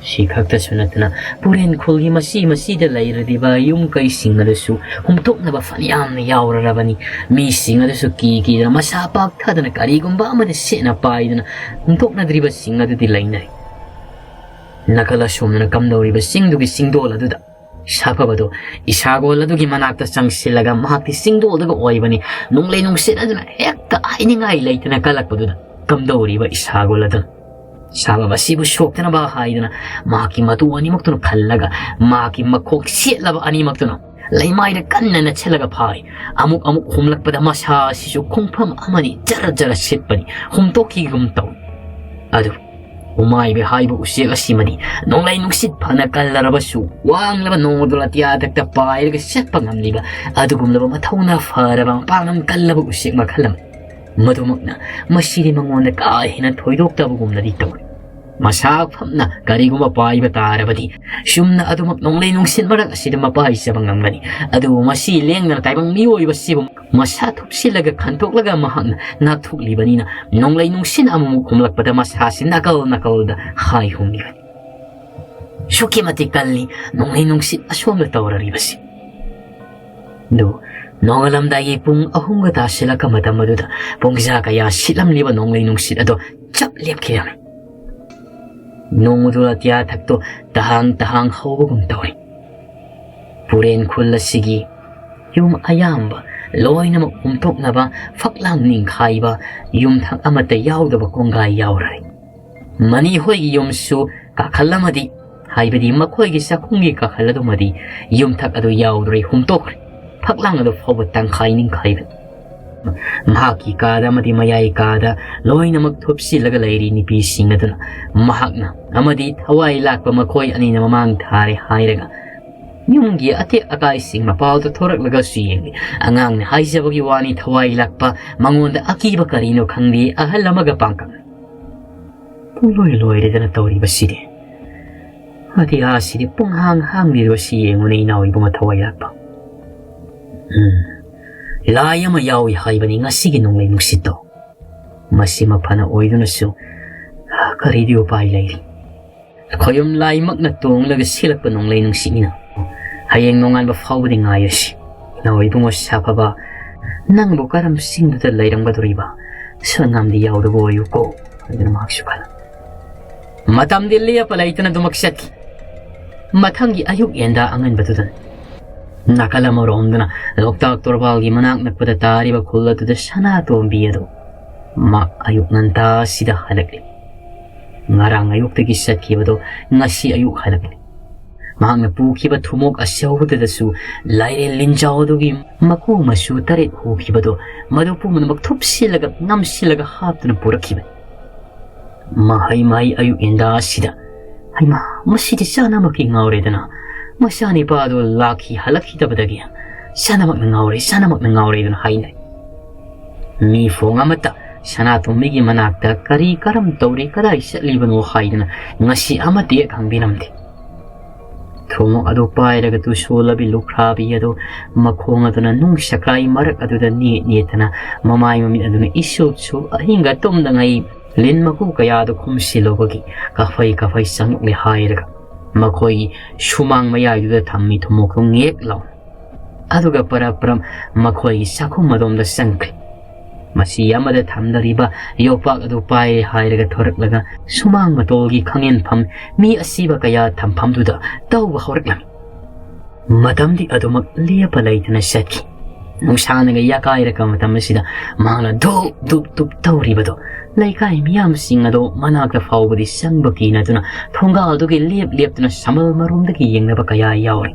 ꯁꯤ ꯈꯛꯇꯁꯨ ꯅꯠꯇꯅ ꯄꯨꯔꯦꯟ ꯈꯨꯜꯒꯤ ꯃꯆꯤ ꯃꯆꯤꯗ ꯂꯩꯔꯤꯕ ꯌꯨꯝ ꯀꯩꯁꯤꯡ ꯑꯗꯨꯁꯨ ꯍꯨꯝꯇꯣꯛꯅꯕ ꯐꯅꯌꯥꯝꯅ ꯌꯥꯎꯔꯔꯕꯅꯤ꯫ ꯃꯤꯁꯤꯡ ꯑꯗꯨꯁꯨ ꯀꯤ ꯀꯤꯗꯅ ꯃꯁꯥ ꯄꯥꯛꯊꯗꯅ ꯀꯔꯤꯒꯨꯝꯕ ꯑꯃꯗꯤ ꯁꯦꯠꯅ ꯄꯥꯏꯗꯅ ꯍꯨꯝꯇꯣꯛꯅꯗ꯭ꯔꯤꯕꯁꯤꯡ ꯑꯗꯨꯗꯤ ꯂꯩꯅꯔꯤ꯫ ꯅꯥꯀꯜ ꯑꯁꯣꯝꯗꯅ ꯀꯝꯗꯧꯔꯤꯕ ꯆꯤꯡꯗꯨꯒꯤ ꯆꯤꯡꯗꯣꯜ ꯑꯗꯨꯗ ꯁꯥꯐꯕꯗꯣ ꯏꯁꯥꯒꯣꯜ ꯑꯗꯨꯒꯤ ꯃꯅꯥꯛꯇ ꯆꯪꯁꯤꯜꯂꯒ ꯃꯍꯥꯛꯇꯤ ꯆꯤꯡꯗꯣꯜꯗꯒ ꯑꯣꯏꯕꯅꯤ꯫ ꯅꯣꯡꯂꯩ ꯅꯨꯡꯁꯤꯠ ꯑꯗꯨꯅ ꯍꯦꯛꯇ ꯍꯥꯏꯅꯤꯡꯉꯥꯏ ꯂꯩꯇꯅ ꯀꯜꯂꯛꯄꯗꯨꯗ ꯀꯝꯗꯧꯔꯤꯕ ꯏꯁꯥꯒꯣꯜ ꯑꯗꯨꯅ ꯁꯥꯐꯕ ꯑꯁꯤꯕꯨ ꯁꯣꯛꯇꯅꯕ ꯍꯥꯏꯗꯅ ꯃꯍꯥꯛꯀꯤ ꯃꯇꯨ ꯑꯅꯤꯃꯛꯇꯨꯅ ꯈꯜꯂꯒ ꯃꯍꯥꯛꯀꯤ ꯃꯈꯣꯛ ꯁꯦꯠꯂꯕ ꯑꯅꯤꯃꯛꯇꯨꯅ ꯂꯩꯃꯥꯏꯗ ꯀꯟꯅ ꯅꯠꯁꯤꯜꯂꯒ ꯐꯥꯔꯤ꯫ ꯑꯃꯨꯛ ꯑꯃꯨꯛ ꯍꯨꯝꯂꯛꯄꯗ ꯃꯁꯥ ꯑꯁꯤꯁꯨ ꯈꯣꯡꯐꯝ ꯑꯃꯅꯤ ꯖꯔ ꯖꯔ ꯁꯤꯠꯄꯅꯤ꯫ ꯍꯨꯝꯇꯣꯛꯈꯤꯒꯨꯝ ꯇꯧꯏ꯫ ꯑꯗꯨ ꯎꯃꯥꯏꯕꯤ ꯍꯥꯏꯕ ꯎꯆꯦꯛ ꯑꯁꯤꯃꯗꯤ ꯅꯣꯡꯂꯩ ꯅꯨꯡꯁꯤꯠ ꯐꯅ ꯀꯜꯂꯔꯕꯁꯨ ꯋꯥꯡꯂꯕ ꯅꯣꯡꯃꯗꯣ ꯑꯇꯤꯌꯥꯊꯛꯇ ꯄꯥꯏꯔꯒ ꯆꯠꯄ ꯉꯝꯂꯤꯕ ꯑꯗꯨꯒꯨꯝꯂꯕ ꯃꯊꯧꯅꯥ ꯐꯔꯕ ꯃꯄꯥꯡꯒꯜ ꯀꯜꯂꯕ ꯎꯆꯦꯛ ꯃꯈꯜ ꯑꯃꯅꯤ꯫ ꯃꯗꯨꯃꯛꯅ ꯃꯁꯤꯗꯤ ꯃꯉꯣꯟꯗ ꯀꯥ ꯍꯦꯟꯅ ꯊꯣꯏꯗꯣꯛꯇꯕꯒꯨꯝꯅꯗꯤ ꯇꯧꯏ꯫ ꯃꯁꯥ ꯐꯝꯅ ꯀꯔꯤꯒꯨꯝꯕ ꯄꯥꯏꯕ ꯇꯥꯔꯕꯗꯤ ꯆꯨꯝꯅ ꯑꯗꯨꯃꯛ ꯅꯣꯡꯂꯩ ꯅꯨꯡꯁꯤꯠ ꯃꯔꯛ ꯑꯁꯤꯗ ꯃꯄꯥꯏ ꯆꯥꯕ ꯉꯝꯒꯅꯤ꯫ ꯑꯗꯨꯕꯨ ꯃꯁꯤ ꯂꯦꯡꯗꯅ ꯇꯥꯏꯕꯪ ꯃꯤꯑꯣꯏꯕꯁꯤꯕꯨ ꯃꯁꯥ ꯊꯨꯞꯁꯤꯜꯂꯒ ꯈꯟꯇꯣꯛꯂꯒ ꯃꯍꯥꯛꯅ ꯉꯥꯛꯊꯣꯛꯂꯤꯕꯅꯤꯅ ꯅꯣꯡꯂꯩ ꯅꯨꯡꯁꯤꯠ ꯑꯃꯃꯨꯛ ꯍꯨꯝꯂꯛꯄꯗ ꯃꯁꯥꯁꯤ ꯅꯥꯀꯜ ꯅꯥꯀꯜꯗ ꯍꯥꯏ ꯍꯨꯝꯂꯤꯕꯅꯤ꯫ ꯑꯁꯨꯛꯀꯤ ꯃꯇꯤꯛ ꯀꯜꯂꯤ ꯅꯣꯡꯂꯩ ꯅꯨꯡꯁꯤꯠ ꯑꯁꯣꯝꯗ ꯇꯧꯔꯔꯤꯕꯁꯤ꯫ ꯑꯗꯨ ꯅꯣꯡꯉꯥꯜꯂꯝꯗꯥꯏꯒꯤ ꯄꯨꯡ ꯑꯍꯨꯝꯒ ꯇꯥꯁꯤꯜꯂꯛꯄ ꯃꯇꯝ ꯑꯗꯨꯗ ꯄꯨꯡꯖꯥ ꯀꯌꯥ ꯁꯤꯠꯂꯝꯂꯤꯕ ꯅꯣꯡꯂꯩ ꯅꯨꯡꯁꯤꯠ ꯑꯗꯣ ꯆꯞ ꯂꯦꯞꯈꯤꯔꯝꯃꯤ꯫ ꯅꯣꯡꯃꯗꯨ ꯑꯇꯤꯌꯥꯊꯛꯇꯣ ꯇꯍꯥꯡ ꯇꯍꯥꯡ ꯍꯧꯕꯒꯨꯝ ꯇꯧꯔꯤ꯫ ꯄꯨꯔꯦꯟ ꯈꯨꯜ ꯑꯁꯤꯒꯤ ꯌꯨꯝ ꯑꯌꯥꯝꯕ ꯂꯣꯏꯅꯃꯛ ꯍꯨꯝꯇꯣꯛꯅꯕ ꯐꯛꯂꯥꯡ ꯅꯤꯡꯈꯥꯏꯕ ꯌꯨꯝꯊꯛ ꯑꯃꯠꯇ ꯌꯥꯎꯗꯕ ꯀꯣꯡꯒꯥꯏ ꯌꯥꯎꯔꯔꯦ꯫ ꯃꯅꯤ ꯍꯣꯏꯒꯤ ꯌꯨꯝꯁꯨ ꯀꯥꯈꯜ ꯑꯃꯗꯤ, ꯍꯥꯏꯕꯗꯤ ꯃꯈꯣꯏꯒꯤ ꯆꯥꯛꯈꯨꯝꯒꯤ ꯀꯥꯈꯜ ꯑꯗꯨꯃꯗꯤ ꯌꯨꯝꯊꯛ ꯑꯗꯨ ꯌꯥꯎꯗ꯭ꯔꯦ, ꯍꯨꯝꯇꯣꯛꯈ꯭ꯔꯦ꯫ ꯐꯛꯂꯥꯡ ꯑꯗꯨ ꯐꯥꯎꯕ ꯇꯪꯈꯥꯏ ꯅꯤꯡꯈꯥꯏꯕꯅꯤ꯫ ꯃꯍꯥꯛꯀꯤ ꯀꯥꯗ ꯑꯃꯗꯤ ꯃꯌꯥꯏ ꯀꯥꯗ ꯂꯣꯏꯅꯃꯛ ꯊꯨꯞꯆꯤꯜꯂꯒ ꯂꯩꯔꯤ ꯅꯨꯄꯤꯁꯤꯡ ꯑꯗꯨꯅ꯫ ꯃꯍꯥꯛꯅ ꯑꯃꯗꯤ ꯊꯋꯥꯏ ꯂꯥꯛꯄ ꯃꯈꯣꯏ ꯑꯅꯤꯅ ꯃꯃꯥꯡ ꯊꯥꯔꯦ ꯍꯥꯏꯔꯒ ꯌꯨꯝꯒꯤ ꯑꯇꯦꯛ ꯑꯀꯥꯏꯁꯤꯡ ꯃꯄꯥꯜꯗ ꯊꯣꯔꯛꯂꯒꯁꯨ ꯌꯦꯡꯂꯤ꯫ ꯑꯉꯥꯡꯅ ꯍꯥꯏꯖꯕꯒꯤ ꯋꯥꯅꯤ, ꯊꯋꯥꯏ ꯂꯥꯛꯄ ꯃꯉꯣꯟꯗ ꯑꯀꯤꯕ ꯀꯔꯤꯅꯣ ꯈꯪꯗꯦ, ꯑꯍꯜ ꯑꯃꯒ ꯄꯥꯡꯀꯛꯅ ꯄꯨꯡꯂꯣꯏ ꯂꯣꯏꯔꯦꯗꯅ ꯇꯧꯔꯤꯕꯁꯤꯗꯤ꯫ ꯑꯇꯤꯌꯥꯁꯤꯗꯤ ꯄꯨꯡꯍꯥꯡ ꯍꯥꯡꯂꯤꯕꯁꯤ ꯌꯦꯡꯉꯨꯅꯦ ꯏꯅꯥꯎ ꯏꯕꯨꯡꯉꯣ ꯊꯋꯥꯏ ꯂꯥꯛꯄ꯫ ꯎꯝ, ꯂꯥꯏ ꯑꯃ ꯌꯥꯎꯏ ꯍꯥꯏꯕꯅꯤ ꯉꯁꯤꯒꯤ ꯅꯣꯡꯂꯩ ꯅꯨꯡꯁꯤꯠꯇꯣ꯫ ꯃꯁꯤꯃ ꯐꯅ ꯑꯣꯏꯗꯨꯅꯁꯨ ꯀꯔꯤꯗꯤ ꯎꯄꯥꯏ ꯂꯩꯔꯤ? ꯈꯣꯌꯨꯝ ꯂꯥꯏꯃꯛꯅ ꯇꯣꯡꯂꯒ ꯁꯤꯜꯂꯛꯄ ꯅꯣꯡꯂꯩ ꯅꯨꯡꯁꯤꯠꯅꯤꯅ꯫ ꯍꯌꯦꯡ ꯅꯣꯡꯉꯥꯟꯕ ꯐꯥꯎꯕꯗꯤ ꯉꯥꯏꯔꯁꯤ꯫ ꯏꯅꯥꯎ ꯏꯕꯨꯡꯉꯣ ꯁꯥꯐꯕ, ꯅꯪꯕꯨ ꯀꯔꯝ ꯆꯤꯡꯗꯨꯗ ꯂꯩꯔꯝꯒꯗꯧꯔꯤꯕ? ꯁꯣꯟꯅꯥꯝꯗꯤ ꯌꯥꯎꯗꯕ ꯑꯣꯏꯌꯨꯀꯣ꯫ ꯑꯗꯨꯅ ꯃꯍꯥꯛꯁꯨ ꯈꯜꯂꯤ꯫ ꯃꯇꯝꯗꯤ ꯂꯦꯞꯄ ꯂꯩꯇꯅ ꯑꯗꯨꯃꯛ ꯆꯠꯈꯤ꯫ ꯃꯊꯪꯒꯤ ꯑꯌꯨꯛ ꯌꯦꯟꯗꯥ ꯑꯉꯟꯕꯗꯨꯗ ꯅꯥꯀꯜ ꯑꯃꯔꯣꯝꯗꯅ ꯂꯣꯛꯇꯥꯛ ꯇꯣꯔꯕꯥꯜꯒꯤ ꯃꯅꯥꯛ ꯅꯛꯄꯗ ꯇꯥꯔꯤꯕ ꯈꯨꯜ ꯑꯗꯨꯗ ꯁꯅꯥꯇꯣꯝꯕꯤ ꯑꯗꯨ ꯃꯥ ꯑꯌꯨꯛ ꯉꯟꯇꯥꯁꯤꯗ ꯍꯜꯂꯛꯂꯤ꯫ ꯉꯔꯥꯡ ꯑꯌꯨꯛꯇꯒꯤ ꯆꯠꯈꯤꯕꯗꯣ ꯉꯁꯤ ꯑꯌꯨꯛ ꯍꯜꯂꯛꯂꯤ꯫ ꯃꯍꯥꯛꯅ ꯄꯨꯈꯤꯕ ꯊꯨꯝꯃꯣꯛ ꯑꯆꯧꯕꯗꯨꯗꯁꯨ ꯂꯥꯏꯔꯦꯟ ꯂꯤꯟꯖꯥꯎ ꯑꯗꯨꯒꯤ ꯃꯀꯨ ꯃꯆꯨ ꯇꯔꯦꯠ ꯍꯨꯈꯤꯕꯗꯣ ꯃꯗꯨ ꯄꯨꯝꯅꯃꯛ ꯊꯨꯞꯁꯤꯜꯂꯒ ꯅꯝꯁꯤꯜꯂꯒ ꯍꯥꯞꯇꯨꯅ ꯄꯨꯔꯛꯈꯤꯕꯅꯤ꯫ ꯃꯍꯩ ꯃꯍꯩ ꯑꯌꯨꯛ ꯌꯦꯟꯗꯥ ꯑꯁꯤꯗ, ꯍꯩꯃꯥ, ꯃꯁꯤꯗꯤ ꯆꯥꯅꯃꯛꯀꯤ ꯉꯥꯎꯔꯦꯗꯅ꯫ ꯃꯆꯥꯅꯤꯄꯥꯗꯨ ꯂꯥꯛꯈꯤ ꯍꯜꯂꯛꯈꯤꯗꯕꯗꯒꯤ ꯆꯥꯅꯃꯛꯅ ꯉꯥꯎꯔꯦ, ꯆꯥꯅꯃꯛꯅ ꯉꯥꯎꯔꯦꯗꯅ ꯍꯥꯏꯅꯩ꯫ ꯃꯤ ꯐꯣꯡ ꯑꯃꯠꯇ ꯁꯅꯥꯇꯣꯝꯕꯤꯒꯤ ꯃꯅꯥꯛꯇ ꯀꯔꯤ ꯀꯔꯝ ꯇꯧꯔꯤ, ꯀꯗꯥꯏ ꯆꯠꯂꯤꯕꯅꯣ ꯍꯥꯏꯗꯅ ꯉꯁꯤ ꯑꯃꯠꯇ ꯍꯦꯛ ꯍꯪꯕꯤꯔꯝꯗꯦ꯫ ꯊꯨꯝꯃꯣꯛ ꯑꯗꯨ ꯄꯥꯏꯔꯒ ꯇꯨꯁꯣꯜꯂꯕꯤ ꯂꯨꯈ꯭ꯔꯥꯕꯤ ꯑꯗꯨ ꯃꯈꯣꯡ ꯑꯗꯨꯅ ꯅꯨꯡ ꯁꯀꯥꯏ ꯃꯔꯛ ꯑꯗꯨꯗ ꯅꯦꯠ ꯅꯦꯠꯇꯅ ꯃꯃꯥꯏ ꯃꯃꯤꯠ ꯑꯗꯨꯅ ꯏꯁꯨꯞ ꯁꯨꯞ ꯑꯍꯤꯡꯒ ꯇꯨꯝꯗꯉꯩ ꯂꯤꯟ ꯃꯀꯨ ꯀꯌꯥꯗꯨ ꯈꯨꯝꯁꯤꯜꯂꯨꯕꯒꯤ ꯀꯥꯐꯩ ꯀꯥꯐꯩ ꯆꯪꯂꯛꯂꯦ ꯍꯥꯏꯔꯒ ꯃꯈꯣꯏꯒꯤ ꯁꯨꯃꯥꯡ ꯃꯌꯥꯏꯗꯨꯗ ꯊꯝꯃꯤ ꯊꯨꯝꯃꯣꯛꯇꯨ ꯉꯦꯛ ꯂꯥꯎꯅ ꯑꯗꯨꯒ ꯄꯔꯞ ꯄꯔꯞ ꯃꯈꯣꯏꯒꯤ ꯆꯥꯛꯈꯨꯝ ꯑꯗꯣꯝꯗ ꯆꯪꯈ꯭ꯔꯦ꯫ ꯃꯁꯤ ꯑꯃꯗ ꯊꯝꯂꯤꯕ ꯌꯣꯄꯥꯛ ꯑꯗꯨ ꯄꯥꯏꯔꯦ ꯍꯥꯏꯔꯒ ꯊꯣꯔꯛꯂꯒ ꯁꯨꯃꯥꯡ ꯃꯇꯣꯜꯒꯤ ꯈꯥꯡꯉꯦꯟꯐꯝ ꯃꯤ ꯑꯁꯤꯕ ꯀꯌꯥ ꯊꯝꯐꯝꯗꯨꯗ ꯇꯧꯕ ꯍꯧꯔꯛꯂꯝꯃꯤ꯫ ꯃꯇꯝꯗꯤ ꯑꯗꯨꯃꯛ ꯂꯦꯞꯄ ꯂꯩꯇꯅ ꯆꯠꯈꯤ꯫ ꯅꯨꯡꯁꯥꯅꯒ ꯌꯥꯀꯥꯏꯔꯛꯄ ꯃꯇꯝ ꯑꯁꯤꯗ ꯃꯍꯥꯛꯅ ꯙꯨꯞ ꯙꯨꯞ ꯙꯨꯞ ꯇꯧꯔꯤꯕꯗꯣ ꯂꯩꯀꯥꯏ ꯃꯤꯌꯥꯝꯁꯤꯡ ꯑꯗꯣ ꯃꯅꯥꯛꯇ ꯐꯥꯎꯕꯗꯤ ꯆꯪꯕ ꯀꯤꯅꯗꯨꯅ ꯊꯣꯡꯒꯥꯜꯗꯨꯒꯤ ꯂꯦꯞ ꯂꯦꯞꯇꯨꯅ ꯁꯃꯜ ꯃꯔꯣꯝꯗꯒꯤ ꯌꯦꯡꯅꯕ ꯀꯌꯥ ꯌꯥꯎꯔꯤ꯫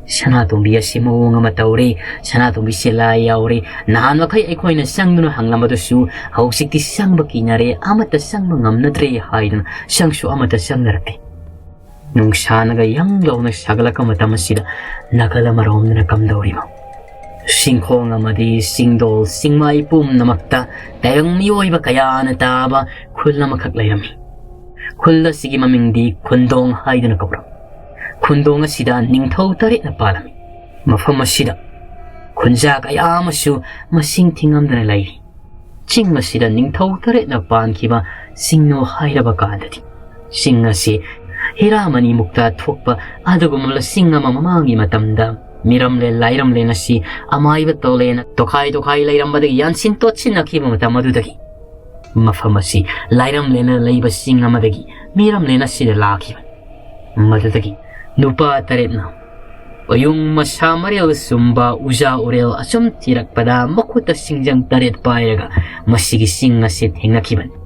"ꯁꯅꯥꯇꯣꯝꯕꯤ ꯑꯁꯤ ꯃꯑꯣꯡ ꯑꯃ ꯇꯧꯔꯦ, ꯁꯅꯥꯇꯣꯝꯕꯤꯁꯦ ꯂꯥꯏ ꯌꯥꯎꯔꯦ, ꯅꯍꯥꯟ ꯃꯈꯩ ꯑꯩꯈꯣꯏꯅ ꯆꯪꯗꯨꯅ ꯍꯪꯂꯝꯕꯗꯨꯁꯨ ꯍꯧꯖꯤꯛꯇꯤ ꯆꯪꯕ ꯀꯤꯅꯔꯦ, ꯑꯃꯠꯇ ꯆꯪꯕ ꯉꯝꯅꯗ꯭ꯔꯦ" ꯍꯥꯏꯗꯨꯅ ꯆꯪꯁꯨ ꯑꯃꯠꯇ ꯆꯪꯅꯔꯛꯇꯦ꯫ ꯅꯨꯡꯁꯥꯅꯒ ꯌꯪ ꯂꯥꯎꯅ ꯁꯥꯒꯠꯂꯛꯄ ꯃꯇꯝ ꯑꯁꯤꯗ ꯅꯥꯀꯜ ꯑꯃꯔꯣꯝꯗꯅ ꯀꯝꯗꯧꯔꯤꯕ? ꯆꯤꯡꯈꯣꯡ ꯑꯃꯗꯤ ꯆꯤꯡꯗꯣꯜ ꯆꯤꯡꯃꯥꯏ ꯄꯨꯝꯅꯃꯛꯇ ꯇꯥꯏꯕꯪ ꯃꯤꯑꯣꯏꯕ ꯀꯌꯥꯅ ꯇꯥꯕ ꯈꯨꯜ ꯑꯃꯈꯛ ꯂꯩꯔꯝꯃꯤ꯫ ꯈꯨꯜ ꯑꯁꯤꯒꯤ ꯃꯃꯤꯡꯗꯤ ꯈꯨꯟꯗꯣꯡ ꯍꯥꯏꯗꯨꯅ ꯀꯧꯔꯝꯃꯤ꯫ ꯈꯨꯟꯗꯣꯡ ꯑꯁꯤꯗ ꯅꯤꯡꯊꯧ ꯇꯔꯦꯠꯅ ꯄꯥꯜꯂꯝꯃꯤ꯫ ꯃꯐꯝ ꯑꯁꯤꯗ ꯈꯨꯟꯖꯥ ꯀꯌꯥ ꯑꯃꯁꯨ ꯃꯁꯤꯡ ꯊꯤꯉꯝꯗꯅ ꯂꯩꯔꯤ꯫ ꯆꯤꯡ ꯑꯁꯤꯗ ꯅꯤꯡꯊꯧ ꯇꯔꯦꯠꯅ ꯄꯥꯟꯈꯤꯕ ꯆꯤꯡꯅꯣ ꯍꯥꯏꯔꯕ ꯀꯥꯟꯗꯗꯤ, ꯆꯤꯡ ꯑꯁꯤ ꯍꯤꯔꯥꯃꯅꯤ ꯃꯨꯛꯇ ꯊꯣꯛꯄ ꯑꯗꯨꯒꯨꯝꯂꯕ ꯆꯤꯡ ꯑꯃ ꯃꯃꯥꯡꯒꯤ ꯃꯇꯝꯗ ꯃꯤꯔꯝꯂꯦꯟ ꯂꯥꯏꯔꯝꯂꯦꯟ ꯑꯁꯤ ꯑꯃꯥꯏꯕ ꯇꯣꯂꯦꯟꯅ ꯇꯣꯈꯥꯏ ꯇꯣꯈꯥꯏ ꯂꯩꯔꯝꯕꯗꯒꯤ ꯌꯥꯟꯁꯤꯟ ꯇꯣꯠꯁꯤꯟꯅꯈꯤꯕ ꯃꯇꯝ ꯑꯗꯨꯗꯒꯤ ꯃꯐꯝ ꯑꯁꯤ ꯂꯥꯏꯔꯝꯂꯦꯟꯅ ꯂꯩꯕ ꯆꯤꯡ ꯑꯃꯗꯒꯤ ꯃꯤꯔꯝꯂꯦꯟ ꯑꯁꯤꯗ ꯂꯥꯛꯈꯤꯕꯅꯤ꯫ ꯃꯗꯨꯗꯒꯤ ꯅꯨꯄꯥ ꯇꯔꯦꯠꯅ ꯎꯌꯨꯡ ꯃꯁꯥ ꯃꯔꯦꯜ ꯆꯨꯝꯕ ꯎꯖꯥ ꯎꯔꯦꯜ ꯑꯁꯨꯝ ꯊꯤꯔꯛꯄꯗ ꯃꯈꯨꯠꯇ ꯁꯤꯡꯖꯪ ꯇꯔꯦꯠ ꯄꯥꯏꯔꯒ ꯃꯁꯤꯒꯤ ꯆꯤꯡ ꯑꯁꯤ ꯊꯦꯡꯅꯈꯤꯕꯅꯤ꯫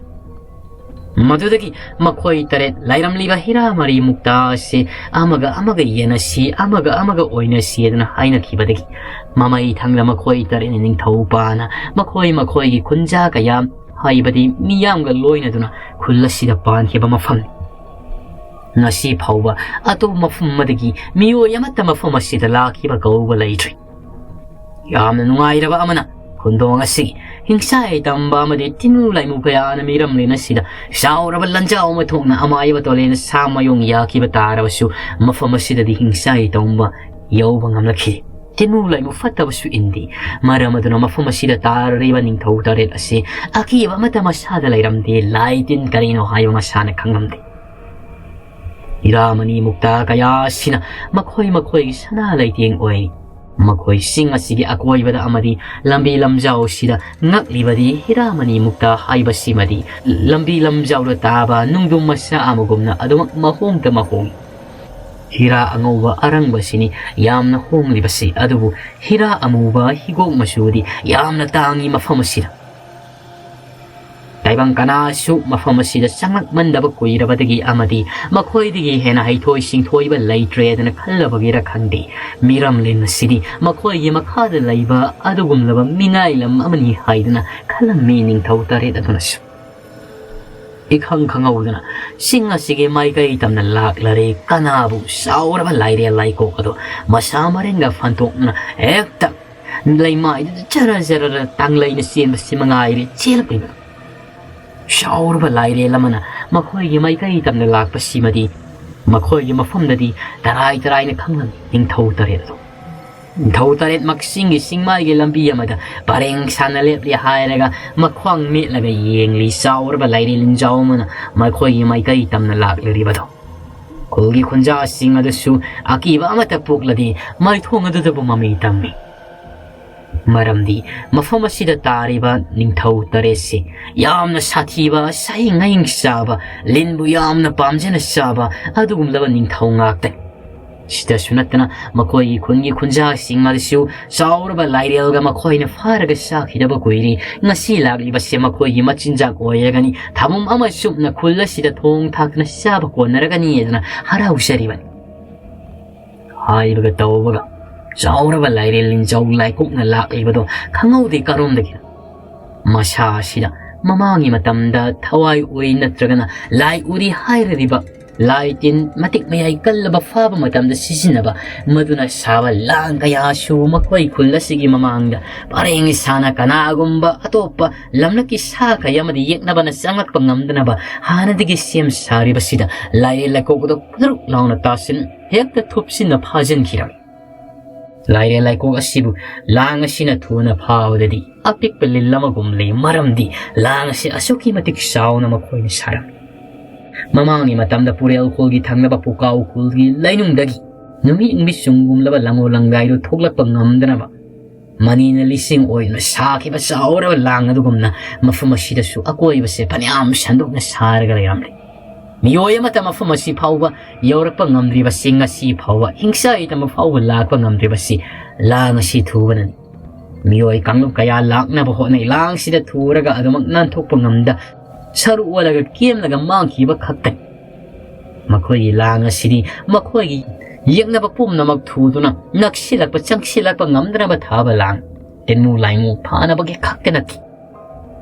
ꯃꯗꯨꯗꯒꯤ ꯃꯈꯣꯏ ꯇꯔꯦꯠ ꯂꯥꯏꯔꯝꯂꯤꯕ ꯍꯤꯔꯥ ꯃꯔꯤ ꯃꯨꯛꯇꯥ ꯑꯁꯤ ꯑꯃꯒ ꯑꯃꯒ ꯌꯦꯟꯅꯁꯤ, ꯑꯃꯒ ꯑꯃꯒ ꯑꯣꯏꯅꯁꯤ ꯑꯗꯨꯅ ꯍꯥꯏꯅꯈꯤꯕꯗꯒꯤ ꯃꯃꯩ ꯊꯪꯗ ꯃꯈꯣꯏ ꯇꯔꯦꯠꯅ ꯅꯤꯡꯊꯧ ꯄꯥꯅ ꯃꯈꯣꯏ ꯃꯈꯣꯏꯒꯤ ꯈꯨꯟꯖꯥ ꯀꯌꯥ, ꯍꯥꯏꯕꯗꯤ ꯃꯤꯌꯥꯝꯒ ꯂꯣꯏꯅꯗꯨꯅ ꯈꯨꯜ ꯑꯁꯤꯗ ꯄꯥꯟꯈꯤꯕ ꯃꯐꯝꯅꯤ꯫ ꯉꯁꯤ ꯐꯥꯎꯕ ꯑꯇꯣꯞꯄ ꯃꯐꯝ ꯑꯃꯗꯒꯤ ꯃꯤꯑꯣꯏ ꯑꯃꯠꯇ ꯃꯐꯝ ꯑꯁꯤꯗ ꯂꯥꯛꯈꯤꯕ ꯀꯧꯕ ꯂꯩꯇ꯭ꯔꯤ꯫ ꯌꯥꯝꯅ ꯅꯨꯡꯉꯥꯏꯔꯕ ꯑꯃꯅ, ꯈꯨꯟꯗꯣꯡ ꯑꯁꯤꯒꯤ ꯍꯤꯡꯁꯥ ꯍꯩꯇꯝꯕ ꯑꯃꯗꯤ ꯇꯤꯟꯅꯨ ꯂꯥꯏꯃꯨ ꯀꯌꯥꯅ ꯃꯤꯔꯝꯂꯦꯟ ꯑꯁꯤꯗ ꯆꯥꯎꯔꯕ ꯂꯟꯖꯥꯎ ꯑꯃ ꯊꯣꯛꯅ ꯑꯃꯥꯏꯕ ꯇꯣꯂꯦꯟ ꯁꯥ ꯃꯌꯣꯡ ꯌꯥꯈꯤꯕ ꯇꯥꯔꯕꯁꯨ, ꯃꯐꯝ ꯑꯁꯤꯗꯗꯤ ꯍꯤꯡꯁꯥ ꯍꯩꯇꯝꯕ ꯌꯧꯕ ꯉꯝꯂꯛꯈꯤ꯫ ꯇꯤꯟꯅꯨ ꯂꯥꯏꯃꯨ ꯐꯠꯇꯕꯁꯨ ꯏꯟꯗꯦ꯫ ꯃꯔꯝ ꯑꯗꯨꯅ ꯃꯐꯝ ꯑꯁꯤꯗ ꯇꯥꯔꯤꯕ ꯅꯤꯡꯊꯧ ꯇꯔꯦꯠ ꯑꯁꯤ ꯑꯀꯤꯕ ꯑꯃꯠꯇ ꯃꯁꯥꯗ ꯂꯩꯔꯝꯗꯦ꯫ ꯂꯥꯏ ꯇꯤꯟ ꯀꯔꯤꯅꯣ ꯍꯥꯏꯕ ꯃꯁꯥꯅ ꯈꯪꯂꯝꯗꯦ꯫ ꯍꯤꯔꯥꯃꯅꯤ ꯃꯨꯛꯇꯥ ꯀꯌꯥ ꯑꯁꯤꯅ ꯃꯈꯣꯏ ꯃꯈꯣꯏꯒꯤ ꯁꯅꯥ ꯂꯩꯇꯦꯡ ꯑꯣꯏ꯫ ꯃꯈꯣꯏꯁꯤꯡ ꯑꯁꯤꯒꯤ ꯑꯀꯣꯏꯕꯗ ꯑꯃꯗꯤ ꯂꯝꯕꯤ ꯂꯝꯖꯥꯎꯁꯤꯗ ꯉꯛꯂꯤꯕꯗꯤ ꯍꯤꯔꯥꯃꯅꯤ ꯃꯨꯛꯇꯥ ꯍꯥꯏꯕꯁꯤꯃꯗꯤ ꯂꯝꯕꯤ ꯂꯝꯖꯥꯎꯗ ꯇꯥꯕ ꯅꯨꯡꯗꯨꯝ ꯃꯆꯥ ꯑꯃꯒꯨꯝꯅ ꯑꯗꯨꯃꯛ ꯃꯍꯣꯡꯗ ꯃꯍꯣꯡꯏ꯫ ꯍꯤꯔꯥ ꯑꯉꯧꯕ ꯑꯔꯪꯕꯁꯤꯅꯤ ꯌꯥꯝꯅ ꯍꯣꯡꯂꯤꯕꯁꯤ, ꯑꯗꯨꯕꯨ ꯍꯤꯔꯥ ꯑꯃꯨꯕ ꯍꯤꯒꯣꯛ ꯃꯆꯨꯗꯤ ꯌꯥꯝꯅ ꯇꯥꯡꯏ ꯃꯐꯝ ꯑꯁꯤꯗ꯫ ꯀꯅꯥꯁꯨ ꯃꯐꯝ ꯑꯁꯤꯗ ꯆꯪꯂꯛꯃꯟꯗꯕ ꯀꯨꯏꯔꯕꯗꯒꯤ ꯑꯃꯗꯤ ꯃꯈꯣꯏꯗꯒꯤ ꯍꯦꯟꯅ ꯍꯩꯊꯣꯏ ꯁꯤꯡꯊꯣꯏꯕ ꯂꯩꯇ꯭ꯔꯦꯗꯅ ꯈꯜꯂꯕꯒꯤꯔ ꯈꯪꯗꯦ, ꯃꯤꯔꯝꯂꯦꯟ ꯑꯁꯤꯗꯤ ꯃꯈꯣꯏꯒꯤ ꯃꯈꯥꯗ ꯂꯩꯕ ꯑꯗꯨꯒꯨꯝꯂꯕ ꯃꯤꯅꯥꯏ ꯂꯝ ꯑꯃꯅꯤ ꯍꯥꯏꯗꯅ ꯈꯜꯂꯝꯃꯤ꯫ ꯅꯤꯡꯊꯧ ꯇꯔꯦꯠ ꯑꯗꯨꯅꯁꯨ ꯏꯈꯪ ꯈꯪꯍꯧꯗꯅ ꯆꯤꯡ ꯑꯁꯤꯒꯤ ꯃꯥꯏꯀꯩ ꯇꯝꯅ ꯂꯥꯛꯂꯔꯦ꯫ ꯀꯅꯥꯕꯨ? ꯆꯥꯎꯔꯕ ꯂꯥꯏꯔꯦꯜ ꯂꯥꯏꯀꯣꯛ ꯑꯗꯣ ꯃꯁꯥ ꯃꯔꯦꯡꯒ ꯐꯟꯗꯣꯛꯅ ꯍꯦꯛꯇ ꯂꯩꯃꯥꯏꯗꯨꯗ ꯖꯔ ꯖꯔ ꯇꯥꯡꯂꯩꯅ ꯆꯦꯟꯕꯁꯤ ꯃꯉꯥꯏꯔꯦ ꯆꯦꯜꯂꯛꯂꯤꯕ꯫ ꯆꯥꯎꯔꯕ ꯂꯥꯏꯔꯦꯜ ꯑꯃꯅ ꯃꯈꯣꯏꯒꯤ ꯃꯥꯏꯀꯩ ꯇꯝꯅ ꯂꯥꯛꯄꯁꯤꯃꯗꯤ ꯃꯈꯣꯏꯒꯤ ꯃꯐꯝꯗꯗꯤ ꯇꯔꯥꯏ ꯇꯔꯥꯏꯅ ꯈꯪꯂꯝꯃꯤ꯫ ꯅꯤꯡꯊꯧ ꯇꯔꯦꯠ ꯑꯗꯣ ꯅꯤꯡꯊꯧ ꯇꯔꯦꯠꯃꯛ ꯆꯤꯡꯒꯤ ꯆꯤꯡꯃꯥꯏꯒꯤ ꯂꯝꯕꯤ ꯑꯃꯗ ꯄꯔꯦꯡ ꯁꯥꯅ ꯂꯦꯞꯂꯤ ꯍꯥꯏꯔꯒ ꯃꯈ꯭ꯋꯥꯡ ꯃꯦꯠꯂꯒ ꯌꯦꯡꯂꯤ꯫ ꯆꯥꯎꯔꯕ ꯂꯥꯏꯔꯦꯜ ꯂꯤꯟꯖꯥꯎ ꯑꯃꯅ ꯃꯈꯣꯏꯒꯤ ꯃꯥꯏꯀꯩ ꯇꯝꯅ ꯂꯥꯛꯂꯤꯕꯗꯣ꯫ ꯈꯨꯜꯒꯤ ꯈꯨꯟꯖꯥꯁꯤꯡ ꯑꯗꯨꯁꯨ ꯑꯀꯤꯕ ꯑꯃꯠꯇ ꯄꯣꯛꯂꯗꯦ ꯃꯥꯏꯊꯣꯡ ꯑꯗꯨꯗꯕꯨ ꯃꯃꯤ ꯇꯝꯃꯤ꯫ ꯃꯔꯝꯗꯤ ꯃꯐꯝ ꯑꯁꯤꯗ ꯇꯥꯔꯤꯕ ꯅꯤꯡꯊꯧ ꯇꯔꯦꯠꯁꯤ ꯌꯥꯝꯅ ꯁꯥꯊꯤꯕ, ꯁꯍꯤꯡ ꯍꯌꯤꯡ ꯆꯥꯕ, ꯂꯤꯟꯕꯨ ꯌꯥꯝꯅ ꯄꯥꯝꯖꯅ ꯆꯥꯕ ꯑꯗꯨꯒꯨꯝꯂꯕ ꯅꯤꯡꯊꯧ ꯉꯥꯛꯇꯅꯤ꯫ ꯁꯤꯗꯁꯨ ꯅꯠꯇꯅ ꯃꯈꯣꯏꯒꯤ ꯈꯨꯟꯒꯤ ꯈꯨꯟꯖꯥꯁꯤꯡ ꯑꯗꯨꯁꯨ ꯆꯥꯎꯔꯕ ꯂꯥꯏꯔꯦꯜꯒ ꯃꯈꯣꯏꯅ ꯐꯥꯔꯒ ꯆꯥꯈꯤꯗꯕ ꯀꯨꯏꯔꯦ꯫ ꯉꯁꯤ ꯂꯥꯛꯂꯤꯕꯁꯦ ꯃꯈꯣꯏꯒꯤ ꯃꯆꯤꯟꯖꯥꯛ ꯑꯣꯏꯔꯒꯅꯤ, ꯊꯥꯕꯨꯝ ꯑꯃ ꯆꯨꯞꯅ ꯈꯨꯜ ꯑꯁꯤꯗ ꯊꯣꯡ ꯊꯥꯛꯇꯅ ꯆꯥꯕ ꯀꯣꯟꯅꯔꯒꯅꯤ ꯍꯥꯏꯗꯅ ꯍꯔꯥꯎꯖꯔꯤꯕꯅꯤ꯫ ꯍꯥꯏꯕꯒ ꯇꯧꯕꯒ ꯆꯥꯎꯔꯕ ꯂꯥꯏꯔꯦꯜ ꯂꯤꯟꯖꯥꯎ ꯂꯥꯏꯀꯣꯛꯅ ꯂꯥꯛꯂꯤꯕꯗꯣ ꯈꯪꯍꯧꯗꯦ ꯀꯔꯣꯝꯗꯒꯤꯅꯣ꯫ ꯃꯁꯥ ꯑꯁꯤꯗ ꯃꯃꯥꯡꯒꯤ ꯃꯇꯝꯗ ꯊꯋꯥꯏ ꯎꯔꯤ ꯅꯠꯇ꯭ꯔꯒꯅ ꯂꯥꯏ ꯎꯔꯤ ꯍꯥꯏꯔꯤꯕ ꯂꯥꯏ ꯇꯤꯟ ꯃꯇꯤꯛ ꯃꯌꯥꯏ ꯀꯜꯂꯕ ꯐꯥꯕ ꯃꯇꯝꯗ ꯁꯤꯖꯤꯟꯅꯕ ꯃꯗꯨꯅ ꯁꯥꯕ ꯂꯥꯡ ꯀꯌꯥꯁꯨ ꯃꯈꯣꯏ ꯈꯨꯜ ꯑꯁꯤꯒꯤ ꯃꯃꯥꯡꯗ ꯄꯔꯦꯡ ꯁꯥꯅ ꯀꯅꯥꯒꯨꯝꯕ ꯑꯇꯣꯞꯄ ꯂꯝꯂꯛꯀꯤ ꯁꯥ ꯀꯩ ꯑꯃꯗꯤ ꯌꯦꯛꯅꯕꯅ ꯆꯪꯂꯛꯄ ꯉꯝꯗꯅꯕ ꯍꯥꯟꯅꯗꯒꯤ ꯁꯦꯝ ꯁꯥꯔꯤꯕꯁꯤꯗ ꯂꯥꯏꯔꯦꯜ ꯂꯥꯏꯀꯣꯛ ꯑꯗꯨ ꯐꯨꯗ꯭ꯔꯨꯛ ꯂꯥꯎꯅ ꯇꯥꯁꯤꯟ ꯍꯦꯛꯇ ꯊꯨꯞꯆꯤꯟꯅ ꯐꯥꯖꯤꯟꯈꯤꯔꯝꯃꯤ꯫ ꯂꯥꯏꯔꯦꯜ ꯂꯥꯏꯀꯣꯛ ꯑꯁꯤꯕꯨ ꯂꯥꯡ ꯑꯁꯤꯅ ꯊꯨꯅ ꯐꯥꯕꯗꯗꯤ ꯑꯄꯤꯛꯄ ꯂꯤꯟ ꯑꯃꯒꯨꯝ ꯂꯩ꯫ ꯃꯔꯝꯗꯤ ꯂꯥꯡ ꯑꯁꯤ ꯑꯁꯨꯛꯀꯤ ꯃꯇꯤꯛ ꯆꯥꯎꯅ ꯃꯈꯣꯏꯅ ꯁꯥꯔꯝꯃꯤ꯫ ꯃꯃꯥꯡꯒꯤ ꯃꯇꯝꯗ ꯄꯨꯔꯦꯜ ꯈꯨꯜꯒꯤ ꯊꯪꯅꯕ ꯄꯨꯀꯥꯎ ꯈꯨꯜꯒꯤ ꯂꯩꯅꯨꯡꯗꯒꯤ ꯅꯨꯃꯤꯠ ꯅꯨꯃꯤꯠ ꯆꯨꯝꯒꯨꯝꯂꯕ ꯂꯪꯉꯣ ꯂꯪꯒꯥꯏꯗꯨ ꯊꯣꯛꯂꯛꯄ ꯉꯝꯗꯅꯕ ꯃꯅꯤꯅ ꯂꯤꯁꯤꯡ ꯑꯣꯏꯗꯨꯅ ꯁꯥꯈꯤꯕ ꯆꯥꯎꯔꯕ ꯂꯥꯡ ꯑꯗꯨꯒꯨꯝꯅ ꯃꯐꯝ ꯑꯁꯤꯗꯁꯨ ꯑꯀꯣꯏꯕꯁꯦ ꯐꯅꯌꯥꯝ ꯁꯟꯗꯣꯛꯅ ꯁꯥꯔꯒ ꯂꯩꯔꯝꯂꯦ꯫ ꯃꯤꯑꯣꯏ ꯑꯃꯠꯇ ꯃꯐꯝ ꯑꯁꯤ ꯐꯥꯎꯕ ꯌꯧꯔꯛꯄ ꯉꯝꯗ꯭ꯔꯤꯕꯁꯤ, ꯉꯁꯤ ꯐꯥꯎꯕ ꯍꯤꯡꯆꯥꯏ ꯇꯝꯕ ꯐꯥꯎꯕ ꯂꯥꯛꯄ ꯉꯝꯗ꯭ꯔꯤꯕꯁꯤ ꯂꯥꯡ ꯑꯁꯤ ꯊꯨꯕꯅꯅꯤ꯫ ꯃꯤꯑꯣꯏ ꯀꯥꯡꯂꯨꯞ ꯀꯌꯥ ꯂꯥꯛꯅꯕ ꯍꯣꯠꯅꯩ꯫ ꯂꯥꯡꯁꯤꯗ ꯊꯨꯔꯒ ꯑꯗꯨꯃꯛ ꯅꯥꯟꯊꯣꯛꯄ ꯉꯝꯗ ꯁꯔꯨ ꯑꯣꯜꯂꯒ ꯀꯦꯝꯂꯒ ꯃꯥꯡꯈꯤꯕ ꯈꯛꯇꯅꯤ꯫ ꯃꯈꯣꯏꯒꯤ ꯂꯥꯡ ꯑꯁꯤꯗꯤ ꯃꯈꯣꯏꯒꯤ ꯌꯦꯛꯅꯕ ꯄꯨꯝꯅꯃꯛ ꯊꯨꯗꯨꯅ ꯅꯛꯁꯤꯜꯂꯛꯄ ꯆꯪꯁꯤꯜꯂꯛꯄ ꯉꯝꯗꯅꯕ ꯊꯥꯕ ꯂꯥꯡ, ꯇꯤꯟꯃꯨ ꯂꯥꯏꯃꯨ ꯐꯥꯅꯕꯒꯤ ꯈꯛꯇ ꯅꯠꯇꯦ꯫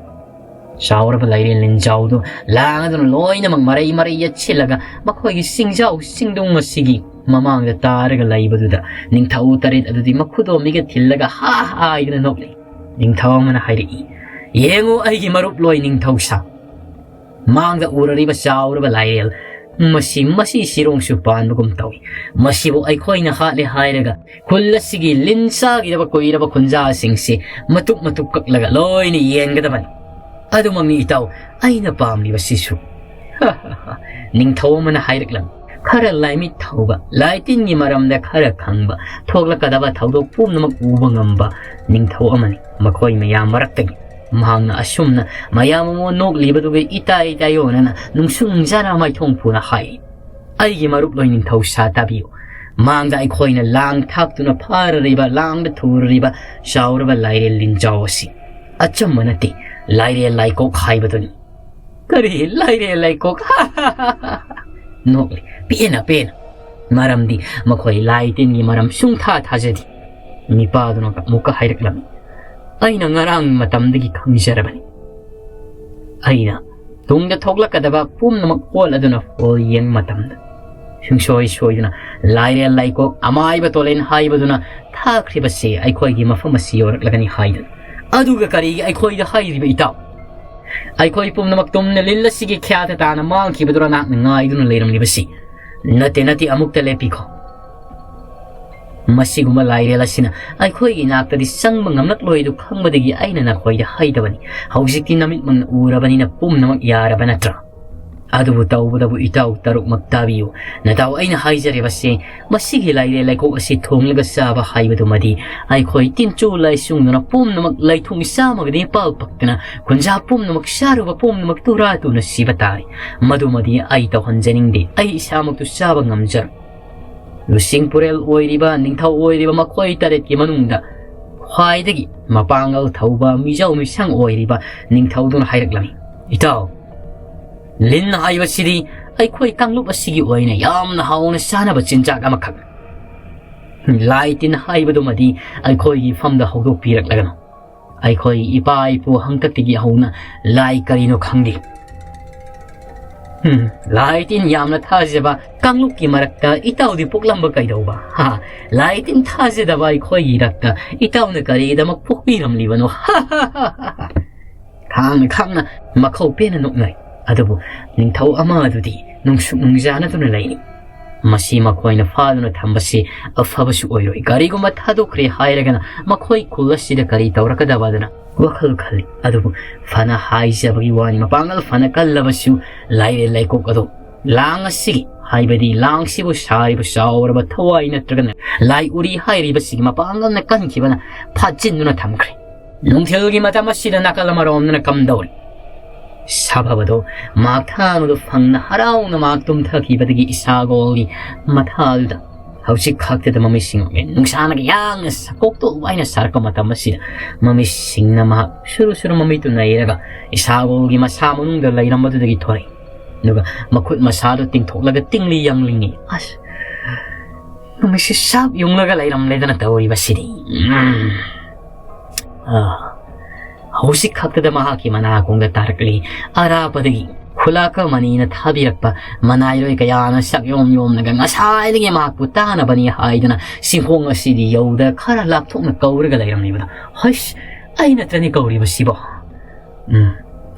ꯆꯥꯎꯔꯕ ꯂꯥꯏꯔꯦꯟ ꯂꯤꯟꯖꯥꯎꯗꯨ ꯂꯥꯡꯗꯨꯅ ꯂꯣꯏꯅꯃꯛ ꯃꯔꯩ ꯃꯔꯩ ꯌꯦꯠꯁꯤꯜꯂꯒ ꯃꯈꯣꯏꯒꯤ ꯆꯤꯡꯖꯥꯎ ꯆꯤꯡꯗꯨꯡ ꯑꯁꯤꯒꯤ ꯃꯃꯥꯡꯗ ꯇꯥꯔꯒ ꯂꯩꯕꯗꯨꯗ ꯅꯤꯡꯊꯧ ꯇꯔꯦꯠ ꯑꯗꯨꯗꯤ ꯃꯈꯨꯗꯣꯝꯕꯤꯒ ꯊꯤꯜꯂꯒ ꯍꯥ ꯍꯥꯏꯗꯨꯅ ꯅꯣꯛꯂꯤ꯫ ꯅꯤꯡꯊꯧ ꯑꯃꯅ ꯍꯥꯏꯔꯛꯏ, "ꯌꯦꯡꯉꯨ ꯑꯩꯒꯤ ꯃꯔꯨꯞ ꯂꯣꯏ ꯅꯤꯡꯊꯧ ꯁꯥ꯫ ꯃꯥꯡꯗ ꯎꯔꯔꯤꯕ ꯆꯥꯎꯔꯕ ꯂꯥꯏꯔꯦꯜ, ꯃꯁꯤ, ꯃꯁꯤ ꯁꯤꯔꯣꯡꯁꯨ ꯄꯥꯟꯕꯒꯨꯝ ꯇꯧꯏ꯫ ꯃꯁꯤꯕꯨ ꯑꯩꯈꯣꯏꯅ ꯍꯥꯠꯂꯦ ꯍꯥꯏꯔꯒ ꯈꯨꯜ ꯑꯁꯤꯒꯤ ꯂꯤꯟ ꯆꯥꯈꯤꯗꯕ ꯀꯨꯏꯔꯕ ꯈꯨꯟꯖꯥꯁꯤꯡꯁꯤ ꯃꯇꯨꯞ ꯃꯇꯨꯞ ꯀꯛꯂꯒ ꯂꯣꯏꯅ ꯌꯦꯟꯒꯗꯕꯅꯤ꯫ ꯑꯗꯨꯃꯛꯅꯤ ꯏꯇꯥꯎ ꯑꯩꯅ ꯄꯥꯝꯂꯤꯕꯁꯤꯁꯨ꯫" ꯅꯤꯡꯊꯧ ꯑꯃꯅ ꯍꯥꯏꯔꯛꯂꯝꯃꯤ꯫ ꯈꯔ ꯂꯥꯏꯃꯤꯠ ꯊꯧꯕ, ꯂꯥꯏ ꯇꯤꯟꯒꯤ ꯃꯔꯝꯗ ꯈꯔ ꯈꯪꯕ, ꯊꯣꯛꯂꯛꯀꯗꯕ ꯊꯧꯗꯣꯛ ꯄꯨꯝꯅꯃꯛ ꯎꯕ ꯉꯝꯕ ꯅꯤꯡꯊꯧ ꯑꯃꯅꯤ꯫ ꯃꯈꯣꯏ ꯃꯌꯥꯝ ꯃꯔꯛꯇꯒꯤ ꯃꯍꯥꯛꯅ ꯑꯁꯨꯝꯅ ꯃꯌꯥꯝ ꯑꯃ ꯅꯣꯛꯂꯤꯕꯗꯨꯒ ꯏꯇꯥꯏ ꯇꯥꯏꯌꯣꯟꯅꯅ ꯅꯨꯡꯁꯨꯡꯖꯅ ꯃꯥꯏꯊꯣꯡ ꯐꯨꯅ ꯍꯥꯏ, "ꯑꯩꯒꯤ ꯃꯔꯨꯞ ꯂꯣꯏ ꯅꯤꯡꯊꯧ ꯁꯥ ꯇꯥꯕꯤꯌꯨ꯫ ꯃꯥꯡꯗ ꯑꯩꯈꯣꯏꯅ ꯂꯥꯡ ꯊꯥꯛꯇꯨꯅ ꯐꯥꯔꯔꯤꯕ, ꯂꯥꯡꯗ ꯊꯨꯔꯔꯤꯕ ꯆꯥꯎꯔꯕ ꯂꯥꯏꯔꯦꯜ ꯂꯤꯟꯖꯥꯎ ꯑꯁꯤ ꯑꯆꯝꯕ ꯅꯠꯇꯦ, ꯂꯥꯏꯔꯦꯜ ꯂꯥꯏꯀꯣꯛ ꯍꯥꯏꯕꯗꯨꯅꯤ꯫" "ꯀꯔꯤ ꯂꯥꯏꯔꯦꯜ ꯂꯥꯏꯀꯣꯛ?" ꯅꯣꯛꯂꯤ꯫ ꯄꯦꯟꯅ ꯄꯦꯟꯅ꯫ ꯃꯔꯝꯗꯤ ꯃꯈꯣꯏ ꯂꯥꯏ ꯇꯤꯟꯒꯤ ꯃꯔꯝ ꯁꯨꯡꯊꯥ ꯊꯥꯖꯗꯦ꯫ ꯅꯤꯄꯥꯗꯨꯅ ꯑꯃꯨꯛꯀ ꯍꯥꯏꯔꯛꯂꯝꯃꯤ, "ꯑꯩꯅ ꯉꯔꯥꯡ ꯃꯇꯝꯗꯒꯤ ꯈꯪꯖꯔꯕꯅꯤ꯫ ꯑꯩꯅ ꯇꯨꯡꯗ ꯊꯣꯛꯂꯛꯀꯗꯕ ꯄꯨꯝꯅꯃꯛ ꯍꯣꯠꯂꯗꯨꯅ ꯍꯣꯜ ꯌꯦꯡ ꯃꯇꯝꯗ ꯁꯨꯡꯁꯣꯏ ꯁꯣꯏꯗꯨꯅ ꯂꯥꯏꯔꯦꯜ ꯂꯥꯏꯀꯣꯛ ꯑꯃꯥꯏꯕ ꯇꯣꯂꯦꯟ ꯍꯥꯏꯕꯗꯨꯅ ꯊꯥꯈ꯭ꯔꯤꯕꯁꯦ ꯑꯩꯈꯣꯏꯒꯤ ꯃꯐꯝ ꯑꯁꯤ ꯌꯧꯔꯛꯂꯒꯅꯤ ꯍꯥꯏꯗꯨꯅ꯫ ꯑꯗꯨꯒ ꯀꯔꯤꯒꯤ ꯑꯩꯈꯣꯏꯗ ꯍꯥꯏꯔꯤꯕ ꯏꯇꯥꯎ? ꯑꯩꯈꯣꯏ ꯄꯨꯝꯅꯃꯛ ꯇꯨꯝꯅ ꯂꯤꯜ ꯑꯁꯤꯒꯤ ꯈ꯭ꯌꯥꯇ ꯇꯥꯅ ꯃꯥꯡꯈꯤꯕꯗꯨꯅ ꯅꯍꯥꯛꯅ ꯉꯥꯏꯗꯨꯅ ꯂꯩꯔꯝꯂꯤꯕꯁꯤ꯫ ꯅꯠꯇꯦ, ꯅꯠꯇꯦ, ꯑꯃꯨꯛꯇ ꯂꯦꯞꯄꯤꯈꯣ꯫ ꯃꯁꯤꯒꯨꯝꯕ ꯂꯥꯏꯔꯦꯜ ꯑꯁꯤꯅ ꯑꯩꯈꯣꯏꯒꯤ ꯅꯥꯛꯇꯗꯤ ꯆꯪꯕ ꯉꯝꯂꯛꯂꯣꯏꯗꯨ ꯈꯪꯕꯗꯒꯤ ꯑꯩꯅ ꯅꯈꯣꯏꯗ ꯍꯥꯏꯗꯕꯅꯤ꯫ ꯍꯧꯖꯤꯛꯇꯤ ꯅꯃꯤꯠꯃꯛꯅ ꯎꯔꯕꯅꯤꯅ ꯄꯨꯝꯅꯃꯛ ꯌꯥꯔꯕ ꯅꯠꯇ꯭ꯔꯥ? ꯑꯗꯨꯕꯨ ꯇꯧꯕꯗꯕꯨ ꯏꯇꯥꯎ ꯇꯔꯨꯛꯃꯛ ꯇꯥꯕꯤꯌꯨ꯫ ꯅꯇꯥꯎ ꯑꯩꯅ ꯍꯥꯏꯖꯔꯤꯕꯁꯤ, ꯃꯁꯤꯒꯤ ꯂꯥꯏꯔꯦꯜ ꯂꯩꯀꯣꯛ ꯑꯁꯤ ꯊꯣꯡꯂꯒ ꯆꯥꯕ ꯍꯥꯏꯕꯗꯨꯃꯗꯤ ꯑꯩꯈꯣꯏ ꯇꯤꯟꯆꯨ ꯂꯥꯏꯁꯨꯡꯗꯨꯅ ꯄꯨꯝꯅꯃꯛ ꯂꯩꯊꯨꯡ ꯆꯥꯝꯃꯒꯗꯤ ꯄꯥꯛ ꯄꯛꯇꯅ ꯈꯨꯟꯖꯥ ꯄꯨꯝꯅꯃꯛ ꯆꯥꯔꯨꯕ ꯄꯨꯝꯅꯃꯛ ꯇꯨꯔꯥ ꯇꯨꯅ ꯁꯤꯕ ꯇꯥꯔꯦ꯫ ꯃꯗꯨꯃꯗꯤ ꯑꯩ ꯇꯧꯍꯟꯖꯅꯤꯡꯗꯦ, ꯑꯩ ꯏꯁꯥꯃꯛꯇꯨ ꯆꯥꯕ ꯉꯝꯖꯔꯣꯏ꯫ ꯂꯨꯆꯤꯡ ꯄꯨꯔꯦꯜ ꯑꯣꯏꯔꯤꯕ, ꯅꯤꯡꯊꯧ ꯑꯣꯏꯔꯤꯕ ꯃꯈꯣꯏ ꯇꯔꯦꯠꯀꯤ ꯃꯅꯨꯡꯗ ꯈ꯭ꯋꯥꯏꯗꯒꯤ ꯃꯄꯥꯡꯒꯜ ꯊꯧꯕ ꯃꯤꯖꯧ ꯃꯤꯁꯪ ꯑꯣꯏꯔꯤꯕ ꯅꯤꯡꯊꯧꯗꯨꯅ ꯍꯥꯏꯔꯛꯂꯝꯃꯤ, "ꯏꯇꯥꯎ, ꯂꯤꯟ ꯍꯥꯏꯕꯁꯤꯗꯤ ꯑꯩꯈꯣꯏ ꯀꯥꯡꯂꯨꯞ ꯑꯁꯤꯒꯤ ꯑꯣꯏꯅ ꯌꯥꯝꯅ ꯍꯥꯎꯅ ꯆꯥꯅꯕ ꯆꯤꯟꯖꯥꯛ ꯑꯃꯈꯛꯅꯤ꯫ ꯂꯥꯏ ꯇꯤꯟ ꯍꯥꯏꯕꯗꯨꯃꯗꯤ ꯑꯩꯈꯣꯏꯒꯤ ꯏꯐꯝꯗ ꯍꯧꯗꯣꯛꯄꯤꯔꯛꯂꯒꯅꯨ꯫ ꯑꯩꯈꯣꯏ ꯏꯄꯥ ꯏꯄꯨ ꯍꯥꯛꯇꯛꯇꯒꯤ ꯍꯧꯅ ꯂꯥꯏ ꯀꯔꯤꯅꯣ ꯈꯪꯗꯦ꯫ ꯎꯝ, ꯂꯥꯏ ꯇꯤꯟ ꯌꯥꯝꯅ ꯊꯥꯖꯕ ꯀꯥꯡꯂꯨꯞꯀꯤ ꯃꯔꯛꯇ ꯏꯇꯥꯎꯗꯤ ꯄꯣꯛꯂꯝꯕ ꯀꯩꯗꯧꯕ? ꯍꯥ, ꯂꯥꯏ ꯇꯤꯟ ꯊꯥꯖꯗꯕ ꯑꯩꯈꯣꯏꯒꯤ ꯏꯔꯛꯇ ꯏꯇꯥꯎꯅ ꯀꯔꯤꯒꯤꯗꯃꯛ ꯄꯣꯛꯄꯤꯔꯝꯂꯤꯕꯅꯣ?" ꯈꯥꯡꯅ ꯈꯥꯡꯅ ꯃꯈꯧ ꯄꯦꯟꯅ ꯅꯣꯛꯅꯩ꯫ ꯑꯗꯨꯕꯨ ꯅꯤꯡꯊꯧ ꯑꯃ ꯑꯗꯨꯗꯤ ꯅꯨꯡꯁꯨꯛ ꯅꯨꯡꯖꯥꯅꯗꯨꯅ ꯂꯩꯔꯤ꯫ ꯃꯁꯤ ꯃꯈꯣꯏꯅ ꯐꯥꯗꯨꯅ ꯊꯝꯕꯁꯤ ꯑꯐꯕꯁꯨ ꯑꯣꯏꯔꯣꯏ꯫ ꯀꯔꯤꯒꯨꯝꯕ ꯊꯥꯗꯣꯛꯈ꯭ꯔꯦ ꯍꯥꯏꯔꯒꯅ ꯃꯈꯣꯏ ꯈꯨꯜ ꯑꯁꯤꯗ ꯀꯔꯤ ꯇꯧꯔꯛꯀꯗꯕ ꯑꯗꯨꯅ ꯋꯥꯈꯜ ꯈꯜꯂꯤ꯫ ꯑꯗꯨꯕꯨ ꯐꯅ ꯍꯥꯏꯖꯕꯒꯤ ꯋꯥꯅꯤ, ꯃꯄꯥꯡꯒꯜ ꯐꯅ ꯀꯜꯂꯕꯁꯨ ꯂꯥꯏꯔꯦ ꯂꯩꯀꯣꯛ ꯑꯗꯨ ꯂꯥꯡ ꯑꯁꯤꯒꯤ, ꯍꯥꯏꯕꯗꯤ ꯂꯥꯡꯁꯤꯕꯨ ꯁꯥꯔꯤꯕ ꯆꯥꯎꯔꯕ ꯊꯋꯥꯏ ꯅꯠꯇ꯭ꯔꯒꯅ ꯂꯥꯏ ꯎꯔꯤ ꯍꯥꯏꯔꯤꯕꯁꯤꯒꯤ ꯃꯄꯥꯡꯒꯜꯅ ꯀꯟꯈꯤꯕꯅ ꯐꯥꯖꯤꯟꯗꯨꯅ ꯊꯝꯈ꯭ꯔꯦ꯫ ꯅꯨꯡꯊꯤꯜꯒꯤ ꯃꯇꯝ ꯑꯁꯤꯗ ꯅꯥꯀꯜ ꯑꯃꯔꯣꯝꯗꯅ ꯀꯝꯗꯧꯔꯤ? ꯁꯥꯐꯕꯗꯣ ꯃꯍꯥꯛ ꯊꯥꯡꯗꯨ ꯐꯪꯅ ꯍꯔꯥꯎꯅ ꯃꯍꯥꯛ ꯇꯨꯝꯊꯈꯤꯕꯗꯒꯤ ꯏꯁꯥꯒꯣꯜꯒꯤ ꯃꯊꯥꯗꯨꯗ ꯍꯧꯖꯤꯛ ꯈꯛꯇꯗ ꯃꯃꯤꯠꯁꯤꯡ ꯎꯏ꯫ ꯅꯨꯡꯁꯥꯅꯒ ꯌꯥꯡꯅ ꯁꯥꯀꯣꯛꯇꯣꯛ ꯍꯥꯏꯅ ꯁꯥꯔꯛꯄ ꯃꯇꯝ ꯑꯁꯤꯗ ꯃꯃꯤꯠꯁꯤꯡꯅ ꯃꯍꯥꯛ ꯁꯨꯔꯨ ꯁꯨꯔꯨ ꯃꯃꯤꯠꯇꯨ ꯅꯩꯔꯒ ꯏꯁꯥꯒꯣꯜꯒꯤ ꯃꯁꯥ ꯃꯅꯨꯡꯗ ꯂꯩꯔꯝꯕꯗꯨꯗꯒꯤ ꯊꯣꯔꯛꯏ꯫ ꯑꯗꯨꯒ ꯃꯈꯨꯠ ꯃꯁꯥꯗꯨ ꯇꯤꯡꯊꯣꯛꯂꯒ ꯇꯤꯡꯂꯤ ꯌꯥꯡꯂꯤꯉꯤ꯫ ꯑꯁ, ꯅꯨꯃꯤꯠꯁꯤ ꯁꯥꯞ ꯌꯨꯡꯂꯒ ꯂꯩꯔꯝꯂꯦꯗꯅ ꯇꯧꯔꯤꯕꯁꯤꯗꯤ꯫ ꯎꯝ꯫ ꯑꯥ, ꯍꯧꯖꯤꯛ ꯈꯛꯇꯗ ꯃꯍꯥꯛꯀꯤ ꯃꯅꯥꯀꯣꯡꯗ ꯇꯥꯔꯛꯂꯤ꯫ ꯑꯔꯥꯞꯄꯗꯒꯤ ꯈꯨꯂꯥꯛꯀ ꯃꯅꯤꯅ ꯊꯥꯕꯤꯔꯛꯄ ꯃꯅꯥꯏꯔꯣꯏ ꯀꯌꯥꯅ ꯁꯛ ꯌꯣꯝ ꯌꯣꯝꯂꯒ ꯉꯁꯥꯏꯗꯒꯤ ꯃꯍꯥꯛꯄꯨ ꯇꯥꯅꯕꯅꯤ ꯍꯥꯏꯗꯨꯅ ꯆꯤꯡꯈꯣꯡ ꯑꯁꯤꯗꯤ ꯌꯧꯗ ꯈꯔ ꯂꯥꯞꯊꯣꯛꯅ ꯀꯧꯔꯒ ꯂꯩꯔꯝꯂꯤꯕꯗꯣ꯫ ꯍꯩꯁ, ꯑꯩ ꯅꯠꯇ꯭ꯔꯅꯤ ꯀꯧꯔꯤꯕꯁꯤꯕꯣ? ꯎꯝ꯫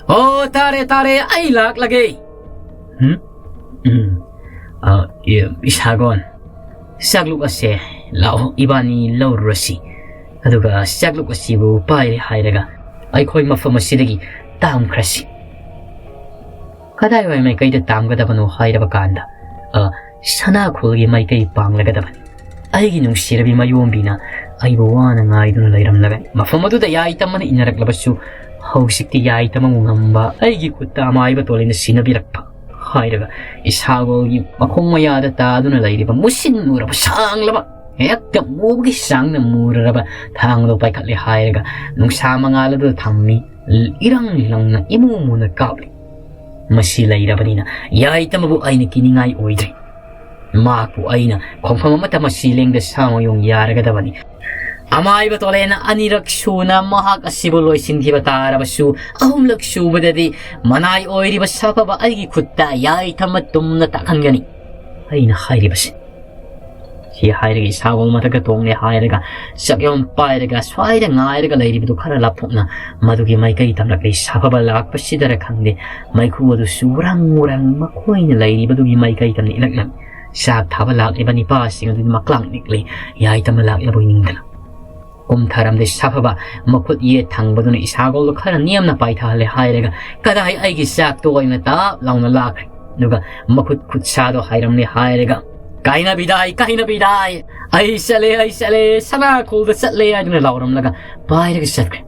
"ꯑꯣ, ꯇꯥꯔꯦ, ꯇꯥꯔꯦ, ꯑꯩ ꯂꯥꯛꯂꯒꯦ꯫" ꯎꯝ? ꯎꯝ꯫ ꯑ, ꯏ-, ꯏꯁꯥꯒꯣꯟ, ꯆꯥꯛꯂꯨꯛ ꯑꯁꯦ ꯂꯥꯛꯑꯣ, ꯏꯕꯥꯅꯤ ꯂꯧꯔꯨꯔꯁꯤ꯫ ꯑꯗꯨꯒ ꯆꯥꯛꯂꯨꯛ ꯑꯁꯤꯕꯨ ꯄꯥꯏꯔꯦ ꯍꯥꯏꯔꯒ ꯑꯩꯈꯣꯏ ꯃꯐꯝ ꯑꯁꯤꯗꯒꯤ ꯇꯥꯝꯈ꯭ꯔꯁꯤ꯫ ꯀꯗꯥꯏꯋꯥꯏ ꯃꯥꯏꯀꯩꯗ ꯇꯥꯝꯒꯗꯕꯅꯣ ꯍꯥꯏꯔꯕ ꯀꯥꯟꯗ, ꯑ, ꯁꯅꯥꯈꯣꯜꯒꯤ ꯃꯥꯏꯀꯩ ꯄꯥꯡꯂꯒꯗꯕꯅꯤ꯫ ꯑꯩꯒꯤ ꯅꯨꯡꯁꯤꯔꯕꯤ ꯃꯌꯣꯝꯕꯤꯅ ꯑꯩꯕꯨ ꯋꯥꯅ ꯉꯥꯏꯗꯨꯅ ꯂꯩꯔꯝꯂꯒꯅꯤ꯫ ꯃꯐꯝ ꯑꯗꯨꯗ ꯌꯥꯏꯇꯝ ꯑꯃꯅ ꯏꯟꯅꯔꯛꯂꯕꯁꯨ ꯍꯧꯖꯤꯛꯇꯤ ꯌꯥꯏꯇꯝ ꯑꯃꯕꯨ ꯉꯝꯕ ꯑꯩꯒꯤ ꯈꯨꯠꯇ ꯑꯃꯥꯏꯕ ꯇꯣꯂꯤꯅ ꯁꯤꯟꯅꯕꯤꯔꯛꯄ ꯍꯥꯏꯔꯒ ꯏꯁꯥꯒꯣꯜꯒꯤ ꯃꯈꯣꯡ ꯃꯌꯥꯗ ꯇꯥꯗꯨꯅ ꯂꯩꯔꯤꯕ ꯃꯨꯁꯤꯟ ꯃꯨꯔꯕ ꯁꯥꯡꯂꯕ ꯍꯦꯛꯇ ꯃꯨꯕꯒꯤ ꯆꯥꯡꯅ ꯃꯨꯔꯔꯕ ꯊꯥꯡꯗꯣ ꯄꯥꯏꯈꯠꯂꯦ ꯍꯥꯏꯔꯒ ꯅꯨꯡꯁꯥ ꯃꯉꯥꯜ ꯑꯗꯨꯗ ꯊꯝꯃꯤ꯫ ꯏꯔꯪ ꯂꯪꯅ ꯏꯃꯨ ꯃꯨꯅ ꯀꯥꯞꯂꯤ꯫ ꯃꯁꯤ ꯂꯩꯔꯕꯅꯤꯅ ꯌꯥꯏꯇꯃꯕꯨ ꯑꯩꯅ ꯀꯤꯅꯤꯡꯉꯥꯏ ꯑꯣꯏꯗ꯭ꯔꯦ꯫ ꯃꯍꯥꯛꯄꯨ ꯑꯩꯅ ꯈꯣꯡꯐꯝ ꯑꯃꯠꯇ ꯃꯁꯤ ꯂꯦꯡꯗ ꯁꯥꯃꯌꯣꯡ ꯌꯥꯔꯒꯗꯕꯅꯤ꯫ ꯑꯃꯥꯏꯕ ꯇꯣꯂꯦꯅ ꯑꯅꯤꯔꯛ ꯁꯨꯅ ꯃꯍꯥꯛ ꯑꯁꯤꯕꯨ ꯂꯣꯏꯁꯤꯟꯈꯤꯕ ꯇꯥꯔꯕꯁꯨ, ꯑꯍꯨꯝꯂꯛ ꯁꯨꯕꯗꯗꯤ ꯃꯅꯥꯏ ꯑꯣꯏꯔꯤꯕ ꯁꯥꯐꯕ ꯑꯩꯒꯤ ꯈꯨꯠꯇ ꯌꯥꯏꯊꯝꯕ ꯇꯨꯝꯅ ꯇꯥꯛꯍꯟꯒꯅꯤ꯫ ꯑꯩꯅ ꯍꯥꯏꯔꯤꯕꯁꯤ ꯁꯤ ꯍꯥꯏꯔꯒ ꯏꯁꯥꯒꯣꯜ ꯃꯊꯛꯇ ꯇꯣꯡꯂꯦ ꯍꯥꯏꯔꯒ ꯆꯥꯛꯌꯣꯝ ꯄꯥꯏꯔꯒ ꯁ꯭ꯋꯥꯏꯗ ꯉꯥꯏꯔꯒ ꯂꯩꯔꯤꯕꯗꯨ ꯈꯔ ꯂꯥꯞꯊꯣꯛꯅ ꯃꯗꯨꯒꯤ ꯃꯥꯏꯀꯩ ꯇꯝꯂꯛꯂꯤ꯫ ꯁꯥꯐꯕ ꯂꯥꯛꯄꯁꯤꯗꯔ ꯈꯪꯗꯦ, ꯃꯩꯈꯨ ꯑꯗꯨꯁꯨ ꯎꯔꯪ ꯎꯔꯪ ꯃꯈꯣꯏꯅ ꯂꯩꯔꯤꯕꯗꯨꯒꯤ ꯃꯥꯏꯀꯩ ꯇꯝꯅ ꯏꯂꯛꯂꯝꯃꯤ꯫ ꯆꯥꯛ ꯊꯥꯕ ꯂꯥꯛꯂꯤꯕ ꯅꯤꯄꯥꯁꯤꯡ ꯑꯗꯨꯗꯤ ꯃꯀ꯭ꯂꯥꯡ ꯅꯤꯛꯂꯤ꯫ ꯌꯥꯏꯇꯝꯕ ꯂꯥꯛꯂꯕꯣꯏ ꯅꯤꯡꯗꯅ ꯀꯨꯝꯊꯔꯝꯗꯦ꯫ ꯁꯥꯐꯕ ꯃꯈꯨꯠ ꯌꯦꯠ ꯊꯪꯕꯗꯨꯅ ꯏꯁꯥꯒꯣꯜꯗꯣ ꯈꯔ ꯅꯦꯝꯅ ꯄꯥꯏꯊꯍꯜꯂꯦ ꯍꯥꯏꯔꯒ ꯀꯗꯥꯏ ꯑꯩꯒꯤ ꯆꯥꯛꯇꯣ ꯑꯣꯏꯅ ꯇꯥꯞ ꯂꯥꯎꯅ ꯂꯥꯛꯈ꯭ꯔꯦ꯫ ꯑꯗꯨꯒ ꯃꯈꯨꯠ ꯈꯨꯠꯁꯥꯗꯣ ꯍꯥꯏꯔꯝꯂꯦ ꯍꯥꯏꯔꯒ "ꯀꯥꯏꯅꯕꯤꯗꯥꯏ, ꯀꯥꯏꯅꯕꯤꯗꯥꯏ, ꯑꯩ ꯆꯠꯂꯦ, ꯑꯩ ꯆꯠꯂꯦ, ꯁꯅꯥ ꯈꯨꯜꯗ ꯆꯠꯂꯦ" ꯍꯥꯏꯗꯨꯅ ꯂꯥꯎꯔꯝꯂꯒ ꯄꯥꯏꯔꯒ ꯆꯠꯈ꯭ꯔꯦ꯫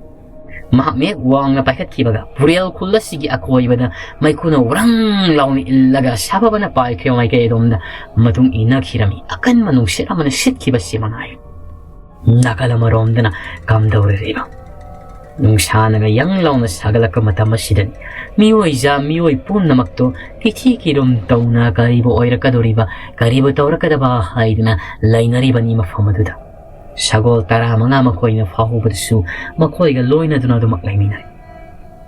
ꯃꯍꯥꯛ ꯃꯍꯦꯛ ꯋꯥꯡꯅ ꯄꯥꯏꯈꯠꯈꯤꯕꯒ ꯄꯨꯔꯦꯜ ꯈꯨꯜ ꯑꯁꯤꯒꯤ ꯑꯀꯣꯏꯕꯗ ꯃꯩꯈꯨꯅ ꯎꯔꯪ ꯂꯥꯎꯅ ꯏꯜꯂꯒ ꯁꯥꯐꯕꯅ ꯄꯥꯏꯈ꯭ꯔꯤꯕ ꯃꯥꯏꯀꯩ ꯑꯗꯣꯝꯗ ꯃꯇꯨꯡ ꯏꯟꯅꯈꯤꯔꯝꯃꯤ꯫ ꯑꯀꯟꯕ ꯅꯨꯡꯁꯤꯠ ꯑꯃꯅ ꯁꯤꯠꯈꯤꯕꯁꯤ ꯃꯉꯥꯏ꯫ ꯅꯥꯀꯜ ꯑꯃꯔꯣꯝꯗꯅ ꯀꯝꯗꯧꯔꯤꯕ ꯅꯨꯡꯁꯥꯅꯒ ꯌꯪ ꯂꯥꯎꯅ ꯁꯥꯒꯠꯂꯛꯄ ꯃꯇꯝ ꯑꯁꯤꯗꯅꯤ꯫ ꯃꯤꯑꯣꯏꯖꯥ ꯃꯤꯑꯣꯏ ꯄꯨꯝꯅꯃꯛꯇꯣ ꯀꯤꯊꯤ ꯀꯤꯔꯨꯝ ꯇꯧꯅ ꯀꯔꯤꯕꯨ ꯑꯣꯏꯔꯛꯀꯗꯧꯔꯤꯕ, ꯀꯔꯤꯕꯨ ꯇꯧꯔꯛꯀꯗꯕ ꯍꯥꯏꯗꯅ ꯂꯩꯅꯔꯤꯕꯅꯤ ꯃꯐꯝ ꯑꯗꯨꯗ꯫ ꯁꯒꯣꯜ ꯇꯔꯥꯃꯉꯥ ꯃꯈꯣꯏꯅ ꯐꯥꯍꯧꯕꯗꯁꯨ ꯃꯈꯣꯏꯒ ꯂꯣꯏꯅꯗꯨꯅ ꯑꯗꯨꯃꯛ ꯂꯩꯃꯤꯟꯅꯔꯦ꯫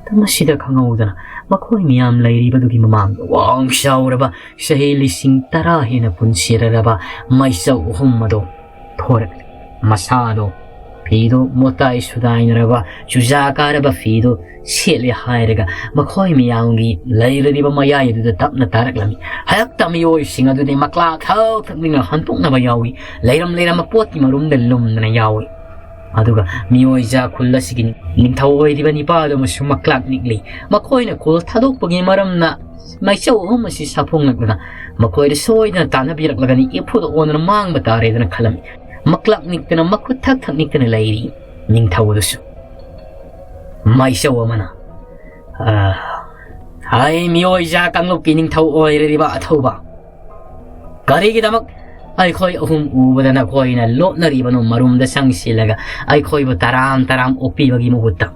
ꯃꯇꯝ ꯑꯁꯤꯗ ꯈꯪꯍꯧꯗꯅ ꯃꯈꯣꯏ ꯃꯌꯥꯝ ꯂꯩꯔꯤꯕꯗꯨꯒꯤ ꯃꯃꯥꯡꯗ ꯋꯥꯡ ꯆꯥꯎꯔꯕ ꯆꯍꯤ ꯂꯤꯁꯤꯡ ꯇꯔꯥ ꯍꯦꯟꯅ ꯄꯨꯟꯁꯤꯔꯔꯕ ꯃꯥꯏꯆꯧ ꯑꯍꯨꯝ ꯑꯗꯣ ꯊꯣꯔꯛꯂꯤ꯫ ꯃꯁꯥꯗꯣ ꯐꯤꯗꯣ ꯃꯣꯇꯥꯏ ꯁꯨꯗꯥꯏꯅꯔꯕ ꯆꯨꯖꯥ ꯀꯥꯔꯕ ꯐꯤꯗꯣ ꯁꯦꯠꯂꯦ ꯍꯥꯏꯔꯒ ꯃꯈꯣꯏ ꯃꯌꯥꯝꯒꯤ ꯂꯩꯔꯤꯕ ꯃꯌꯥꯏ ꯑꯗꯨꯗ ꯇꯞꯅ ꯇꯥꯔꯛꯂꯝꯃꯤ꯫ ꯍꯦꯛꯇ ꯃꯤꯑꯣꯏꯁꯤꯡ ꯑꯗꯨꯗꯤ ꯃꯀ꯭ꯂꯥꯛ ꯊꯛ ꯊꯛꯅꯤꯡꯅ ꯍꯟꯇꯣꯛꯅꯕ ꯌꯥꯎꯏ꯫ ꯂꯩꯔꯝ ꯂꯩꯔꯝꯕ ꯄꯣꯠꯀꯤ ꯃꯔꯨꯝꯗ ꯂꯨꯝꯗꯅ ꯌꯥꯎꯏ꯫ ꯑꯗꯨꯒ ꯃꯤꯑꯣꯏꯖꯥ ꯈꯨꯜ ꯑꯁꯤꯒꯤ ꯅꯤꯡꯊꯧ ꯑꯣꯏꯔꯤꯕ ꯅꯤꯄꯥꯗꯨꯃꯁꯨ ꯃꯀ꯭ꯂꯥꯛ ꯅꯤꯛꯂꯤ꯫ ꯃꯈꯣꯏꯅ ꯈꯨꯜ ꯊꯥꯗꯣꯛꯄꯒꯤ ꯃꯔꯝꯅ ꯃꯥꯏꯆꯧ ꯑꯍꯨꯝ ꯑꯁꯤ ꯁꯥꯐꯣꯡꯂꯛꯂꯒ ꯃꯈꯣꯏꯗ ꯁꯣꯏꯗꯅ ꯇꯥꯟꯅꯕꯤꯔꯛꯂꯒꯅꯤ, ꯏꯐꯨꯗ ꯑꯣꯟꯗꯨꯅ ꯃꯥꯡꯕ ꯇꯥꯔꯦꯗꯅ ꯈꯜꯂꯝꯃꯤ꯫ ꯃꯀ꯭ꯂꯥꯛ ꯅꯤꯛꯇꯅ ꯃꯈꯨꯠ ꯊꯛ ꯊꯛ ꯅꯤꯛꯇꯅ ꯂꯩꯔꯤ ꯅꯤꯡꯊꯧ ꯑꯗꯨꯁꯨ꯫ ꯃꯥꯏꯆꯧ ꯑꯃꯅ, "ꯑꯥ, ꯍꯥꯏ ꯃꯤꯑꯣꯏꯖꯥ ꯀꯥꯡꯂꯨꯞꯀꯤ ꯅꯤꯡꯊꯧ ꯑꯣꯏꯔꯤꯕ ꯑꯊꯧꯕ, ꯀꯔꯤꯒꯤꯗꯃꯛ ꯑꯩꯈꯣꯏ ꯑꯍꯨꯝ ꯎꯕꯗ ꯅꯈꯣꯏꯅ ꯂꯣꯠꯅꯔꯤꯕꯅꯣ ꯃꯔꯨꯝꯗ ꯆꯪꯁꯤꯜꯂꯒ ꯑꯩꯈꯣꯏꯕꯨ ꯇꯔꯥꯝ ꯇꯔꯥꯝ ꯑꯣꯛꯄꯤꯕꯒꯤ ꯃꯍꯨꯠꯇ?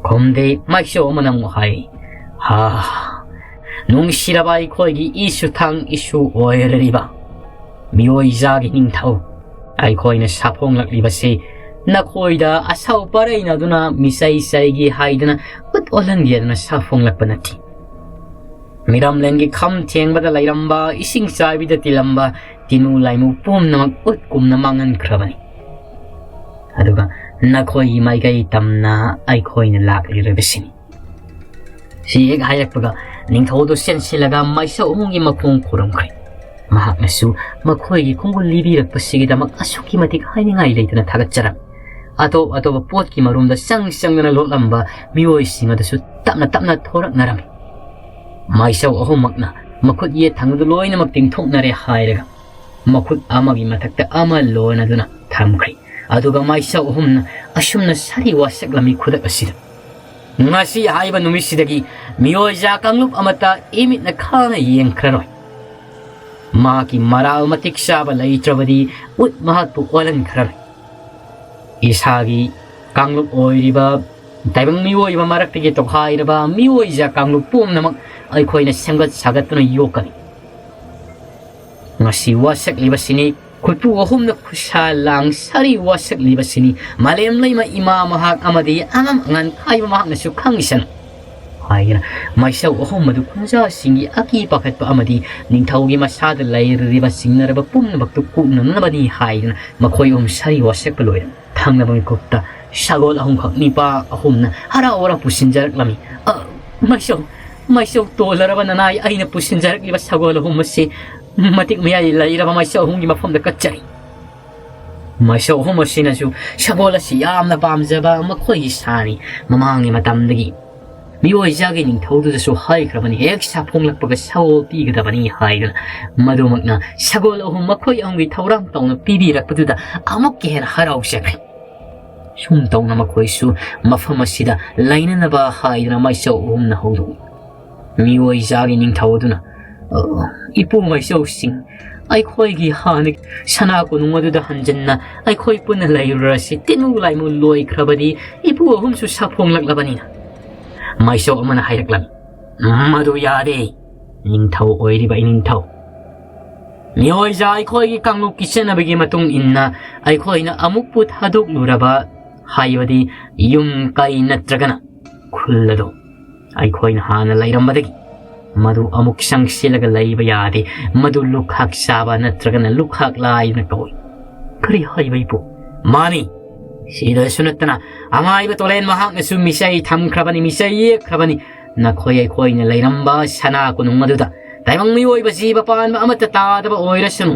ꯈꯨꯝꯗꯦ꯫ ꯃꯥꯏꯆꯧ ꯑꯃꯅ ꯑꯃꯨꯛ ꯍꯥꯏ, "ꯍꯥ, ꯅꯨꯡꯁꯤꯔꯕ ꯑꯩꯈꯣꯏꯒꯤ ꯏꯁꯨ ꯊꯥꯡ ꯏꯁꯨ ꯑꯣꯏꯔꯤꯕ ꯃꯤꯑꯣꯏꯖꯥꯒꯤ ꯅꯤꯡꯊꯧ, ꯑꯩꯈꯣꯏꯅ ꯁꯥꯐꯣꯡꯂꯛꯂꯤꯕꯁꯤ ꯅꯈꯣꯏꯗ ꯑꯁꯥꯎ ꯄꯔꯩꯅꯗꯨꯅ ꯃꯤꯆꯩ ꯆꯩꯒꯦ ꯍꯥꯏꯗꯅ ꯈꯨꯠ ꯑꯣꯜꯍꯟꯒꯦꯗꯅ ꯁꯥꯐꯣꯡꯂꯛꯄ ꯅꯠꯇꯦ꯫ ꯃꯤꯔꯝꯂꯦꯟꯒꯤ ꯈꯝ ꯊꯦꯡꯕꯗ ꯂꯩꯔꯝꯕ, ꯏꯁꯤꯡ ꯆꯥꯏꯕꯤꯗ ꯇꯤꯜꯂꯝꯕ ꯇꯤꯅꯨ ꯂꯥꯏꯃꯨ ꯄꯨꯝꯅꯃꯛ ꯎꯠ ꯀꯨꯝꯅ ꯃꯥꯡꯍꯟꯈ꯭ꯔꯕꯅꯤ꯫ ꯑꯗꯨꯒ ꯅꯈꯣꯏꯒꯤ ꯃꯥꯏꯀꯩ ꯇꯝꯅ ꯑꯩꯈꯣꯏꯅ ꯂꯥꯛꯂꯤꯔꯤꯕꯁꯤꯅꯤ꯫" ꯁꯤ ꯍꯦꯛ ꯍꯥꯏꯔꯛꯄꯒ ꯅꯤꯡꯊꯧꯗꯨ ꯆꯦꯟꯁꯤꯜꯂꯒ ꯃꯥꯏꯆꯧ ꯑꯍꯨꯝꯒꯤ ꯃꯈꯣꯡ ꯈꯨꯔꯨꯝꯈ꯭ꯔꯦ꯫ ꯃꯍꯥꯛꯅꯁꯨ ꯃꯈꯣꯏꯒꯤ ꯈꯣꯡꯒꯨꯜ ꯂꯤꯕꯤꯔꯛꯄꯁꯤꯒꯤꯗꯃꯛ ꯑꯁꯨꯛꯀꯤ ꯃꯇꯤꯛ ꯍꯥꯏꯅꯤꯡꯉꯥꯏ ꯂꯩꯇꯅ ꯊꯥꯒꯠꯆꯔꯝꯃꯤ꯫ ꯑꯇꯣꯞ ꯑꯇꯣꯞꯄ ꯄꯣꯠꯀꯤ ꯃꯔꯨꯝꯗ ꯆꯪ ꯆꯪꯗꯅ ꯂꯣꯠꯂꯝꯕ ꯃꯤꯑꯣꯏꯁꯤꯡ ꯑꯗꯨꯁꯨ ꯇꯞꯅ ꯇꯞꯅ ꯊꯣꯔꯛꯅꯔꯝꯃꯤ꯫ ꯃꯥꯏꯆꯧ ꯑꯍꯨꯝꯃꯛꯅ ꯃꯈꯨꯠ ꯌꯦꯠ ꯊꯪꯕꯗꯨ ꯂꯣꯏꯅꯃꯛ ꯇꯤꯡꯊꯣꯛꯅꯔꯦ ꯍꯥꯏꯔꯒ ꯃꯈꯨꯠ ꯑꯃꯒꯤ ꯃꯊꯛꯇ ꯑꯃ ꯂꯣꯟꯅꯗꯨꯅ ꯊꯝꯈ꯭ꯔꯦ꯫ ꯑꯗꯨꯒ ꯃꯥꯏꯆꯧ ꯑꯍꯨꯝꯅ ꯑꯁꯨꯝꯅ ꯁꯥꯔꯤ ꯋꯥꯁꯛꯂꯝꯃꯤ ꯈꯨꯗꯛ ꯑꯁꯤꯗ, "ꯉꯁꯤ ꯍꯥꯏꯕ ꯅꯨꯃꯤꯠꯁꯤꯗꯒꯤ ꯃꯤꯑꯣꯏꯖꯥ ꯀꯥꯡꯂꯨꯞ ꯑꯃꯠꯇ ꯏꯃꯤꯠꯅ ꯈꯥꯅ ꯌꯦꯡꯈ꯭ꯔꯔꯣꯏ꯫ ꯃꯍꯥꯛꯀꯤ ꯃꯔꯥꯜ ꯃꯇꯤꯛ ꯆꯥꯕ ꯂꯩꯇ꯭ꯔꯕꯗꯤ ꯎꯠ ꯃꯍꯥꯛꯄꯨ ꯑꯣꯜꯍꯟꯈ꯭ꯔꯔꯣꯏ꯫ ꯏꯁꯥꯒꯤ ꯀꯥꯡꯂꯨꯞ ꯑꯣꯏꯔꯤꯕ ꯇꯥꯏꯕꯪ ꯃꯤꯑꯣꯏꯕ ꯃꯔꯛꯇꯒꯤ ꯇꯣꯈꯥꯏꯔꯕ ꯃꯤꯑꯣꯏꯖꯥ ꯀꯥꯡꯂꯨꯞ ꯄꯨꯝꯅꯃꯛ ꯑꯩꯈꯣꯏꯅ ꯁꯦꯝꯒꯠ ꯁꯥꯒꯠꯇꯨꯅ ꯌꯣꯛꯀꯅꯤ꯫ ꯉꯁꯤ ꯋꯥꯁꯛꯂꯤꯕꯁꯤꯅꯤ, ꯈꯨꯠꯄꯨ ꯑꯍꯨꯝꯅ ꯈꯨꯠꯁꯥ ꯂꯥꯡ ꯁꯥꯔꯤ ꯋꯥꯁꯛꯂꯤꯕꯁꯤꯅꯤ, ꯃꯥꯂꯦꯝ ꯂꯩꯃ ꯏꯃꯥ ꯃꯍꯥꯛ ꯑꯃꯗꯤ ꯑꯉꯝ ꯑꯉꯥꯟ ꯈꯥꯏꯕ ꯃꯍꯥꯛꯅꯁꯨ ꯈꯪꯁꯅꯨ" ꯍꯥꯏꯗꯅ ꯃꯥꯏꯆꯧ ꯑꯍꯨꯝ ꯑꯗꯨ ꯈꯨꯟꯖꯥꯁꯤꯡꯒꯤ ꯑꯀꯤ ꯄꯥꯈꯠꯄ ꯑꯃꯗꯤ ꯅꯤꯡꯊꯧꯒꯤ ꯃꯁꯥꯗ ꯂꯩꯔꯤꯕ ꯆꯤꯡꯅꯔꯕ ꯄꯨꯝꯅꯃꯛꯇꯨ ꯀꯣꯛꯅꯅꯕꯅꯤ ꯍꯥꯏꯗꯅ ꯃꯈꯣꯏ ꯑꯍꯨꯝ ꯁꯥꯔꯤ ꯋꯥꯁꯛꯄ ꯂꯣꯏꯔꯝꯃꯤ꯫ ꯊꯪꯅꯕ ꯃꯤꯀꯨꯞꯇ ꯁꯒꯣꯜ ꯑꯍꯨꯝꯈꯛ ꯅꯤꯄꯥ ꯑꯍꯨꯝꯅ ꯍꯔꯥꯎ ꯍꯔꯥꯎ ꯄꯨꯁꯤꯟꯖꯔꯛꯂꯝꯃꯤ꯫ "ꯑ, ꯃꯥꯏꯆꯧ, ꯃꯥꯏꯆꯧ ꯇꯣꯜꯂꯔꯕ ꯅꯅꯥꯏ, ꯑꯩꯅ ꯄꯨꯁꯤꯟꯖꯔꯛꯂꯤꯕ ꯁꯒꯣꯜ ꯑꯍꯨꯝ ꯑꯁꯤ ꯃꯇꯤꯛ ꯃꯌꯥꯏ ꯂꯩꯔꯕ ꯃꯥꯏꯆꯧ ꯑꯍꯨꯝꯒꯤ ꯃꯐꯝꯗ ꯀꯠꯆꯔꯤ꯫" ꯃꯥꯏꯆꯧ ꯑꯍꯨꯝ ꯑꯁꯤꯅꯁꯨ ꯁꯒꯣꯜ ꯑꯁꯤ ꯌꯥꯝꯅ ꯄꯥꯝꯖꯕ ꯃꯈꯣꯏꯒꯤ ꯁꯥꯅꯤ꯫ ꯃꯃꯥꯡꯒꯤ ꯃꯇꯝꯗꯒꯤ ꯃꯤꯑꯣꯏꯖꯥꯒꯤ ꯅꯤꯡꯊꯧꯗꯨꯗꯁꯨ ꯍꯥꯏꯈ꯭ꯔꯕꯅꯤ, ꯍꯦꯛ ꯁꯥꯐꯣꯡꯂꯛꯄꯒ ꯁꯒꯣꯜ ꯄꯤꯒꯗꯕꯅꯤ ꯍꯥꯏꯗꯅ꯫ ꯃꯗꯨꯃꯛꯅ ꯁꯒꯣꯜ ꯑꯍꯨꯝ ꯃꯈꯣꯏ ꯑꯍꯨꯝꯒꯤ ꯊꯧꯔꯥꯡ ꯇꯧꯅ ꯄꯤꯕꯤꯔꯛꯄꯗꯨꯗ ꯑꯃꯨꯛꯀ ꯍꯦꯟꯅ ꯍꯔꯥꯎꯖꯈ꯭ꯔꯦ꯫ ꯁꯨꯝ ꯇꯧꯅ ꯃꯈꯣꯏꯁꯨ ꯃꯐꯝ ꯑꯁꯤꯗ ꯂꯩꯅꯅꯕ ꯍꯥꯏꯗꯨꯅ ꯃꯥꯏꯆꯧ ꯑꯍꯨꯝꯅ ꯍꯧꯗꯣꯛꯏ꯫ ꯃꯤꯑꯣꯏꯖꯥꯒꯤ ꯅꯤꯡꯊꯧ ꯑꯗꯨꯅ, "ꯑ, ꯏꯄꯨ ꯃꯥꯏꯆꯧꯁꯤꯡ, ꯑꯩꯈꯣꯏꯒꯤ ꯍꯥꯟꯅꯒꯤ ꯁꯅꯥ ꯀꯣꯅꯨꯡ ꯑꯗꯨꯗ ꯍꯟꯖꯤꯟꯅ ꯑꯩꯈꯣꯏ ꯄꯨꯟꯅ ꯂꯩꯔꯨꯔꯁꯤ꯫ ꯇꯤꯟꯃꯨ ꯂꯥꯏꯃꯨ ꯂꯣꯏꯈ꯭ꯔꯕꯗꯤ ꯏꯄꯨ ꯑꯍꯨꯝꯁꯨ ꯁꯥꯐꯣꯡꯂꯛꯂꯕꯅꯤꯅ꯫ ꯃꯥꯏꯁꯧ ꯑꯃꯅ ꯍꯥꯏꯔꯛꯂꯝꯃꯤ, "ꯃꯗꯨ ꯌꯥꯗꯦ, ꯅꯤꯡꯊꯧ ꯑꯣꯏꯔꯤꯕ ꯏꯅꯤꯡꯊꯧ꯫ ꯃꯤꯑꯣꯏꯖꯥ ꯑꯩꯈꯣꯏꯒꯤ ꯀꯥꯡꯂꯨꯞꯀꯤ ꯆꯠꯅꯕꯤꯒꯤ ꯃꯇꯨꯡ ꯏꯟꯅ ꯑꯩꯈꯣꯏꯅ ꯑꯃꯨꯛꯄꯨ ꯊꯥꯗꯣꯛꯂꯨꯔꯕ ꯍꯥꯏꯕꯗꯤ ꯌꯨꯝ ꯀꯩ ꯅꯠꯇ꯭ꯔꯒꯅ ꯈꯨꯜ ꯑꯗꯨ ꯑꯩꯈꯣꯏꯅ ꯍꯥꯟꯅ ꯂꯩꯔꯝꯕꯗꯒꯤ ꯃꯗꯨ ꯑꯃꯨꯛ ꯆꯪꯁꯤꯜꯂꯒ ꯂꯩꯕ ꯌꯥꯗꯦ꯫ ꯃꯗꯨ ꯂꯨꯈꯥꯛ ꯆꯥꯕ ꯅꯠꯇ꯭ꯔꯒꯅ ꯂꯨꯈꯥꯛ ꯂꯥꯏꯅ ꯀꯧꯏ"꯫ "ꯀꯔꯤ ꯍꯥꯏꯕ ꯏꯄꯨ?" "ꯃꯥꯅꯤ꯫ ꯁꯤꯗꯁꯨ ꯅꯠꯇꯅ ꯑꯃꯥꯏꯕ ꯇꯣꯂꯦꯟ ꯃꯍꯥꯛꯅꯁꯨ ꯃꯤꯁꯩ ꯊꯝꯈ꯭ꯔꯕꯅꯤ, ꯃꯤꯁꯩ ꯌꯦꯛꯈ꯭ꯔꯕꯅꯤ꯫ ꯅꯈꯣꯏ ꯑꯩꯈꯣꯏꯅ ꯂꯩꯔꯝꯕ ꯁꯅꯥ ꯀꯣꯅꯨꯡ ꯑꯗꯨꯗ ꯇꯥꯏꯕꯪ ꯃꯤꯑꯣꯏꯕ ꯖꯤꯕ ꯄꯥꯟꯕ ꯑꯃꯠꯇ ꯇꯥꯗꯕ ꯑꯣꯏꯔꯁꯅꯨ꯫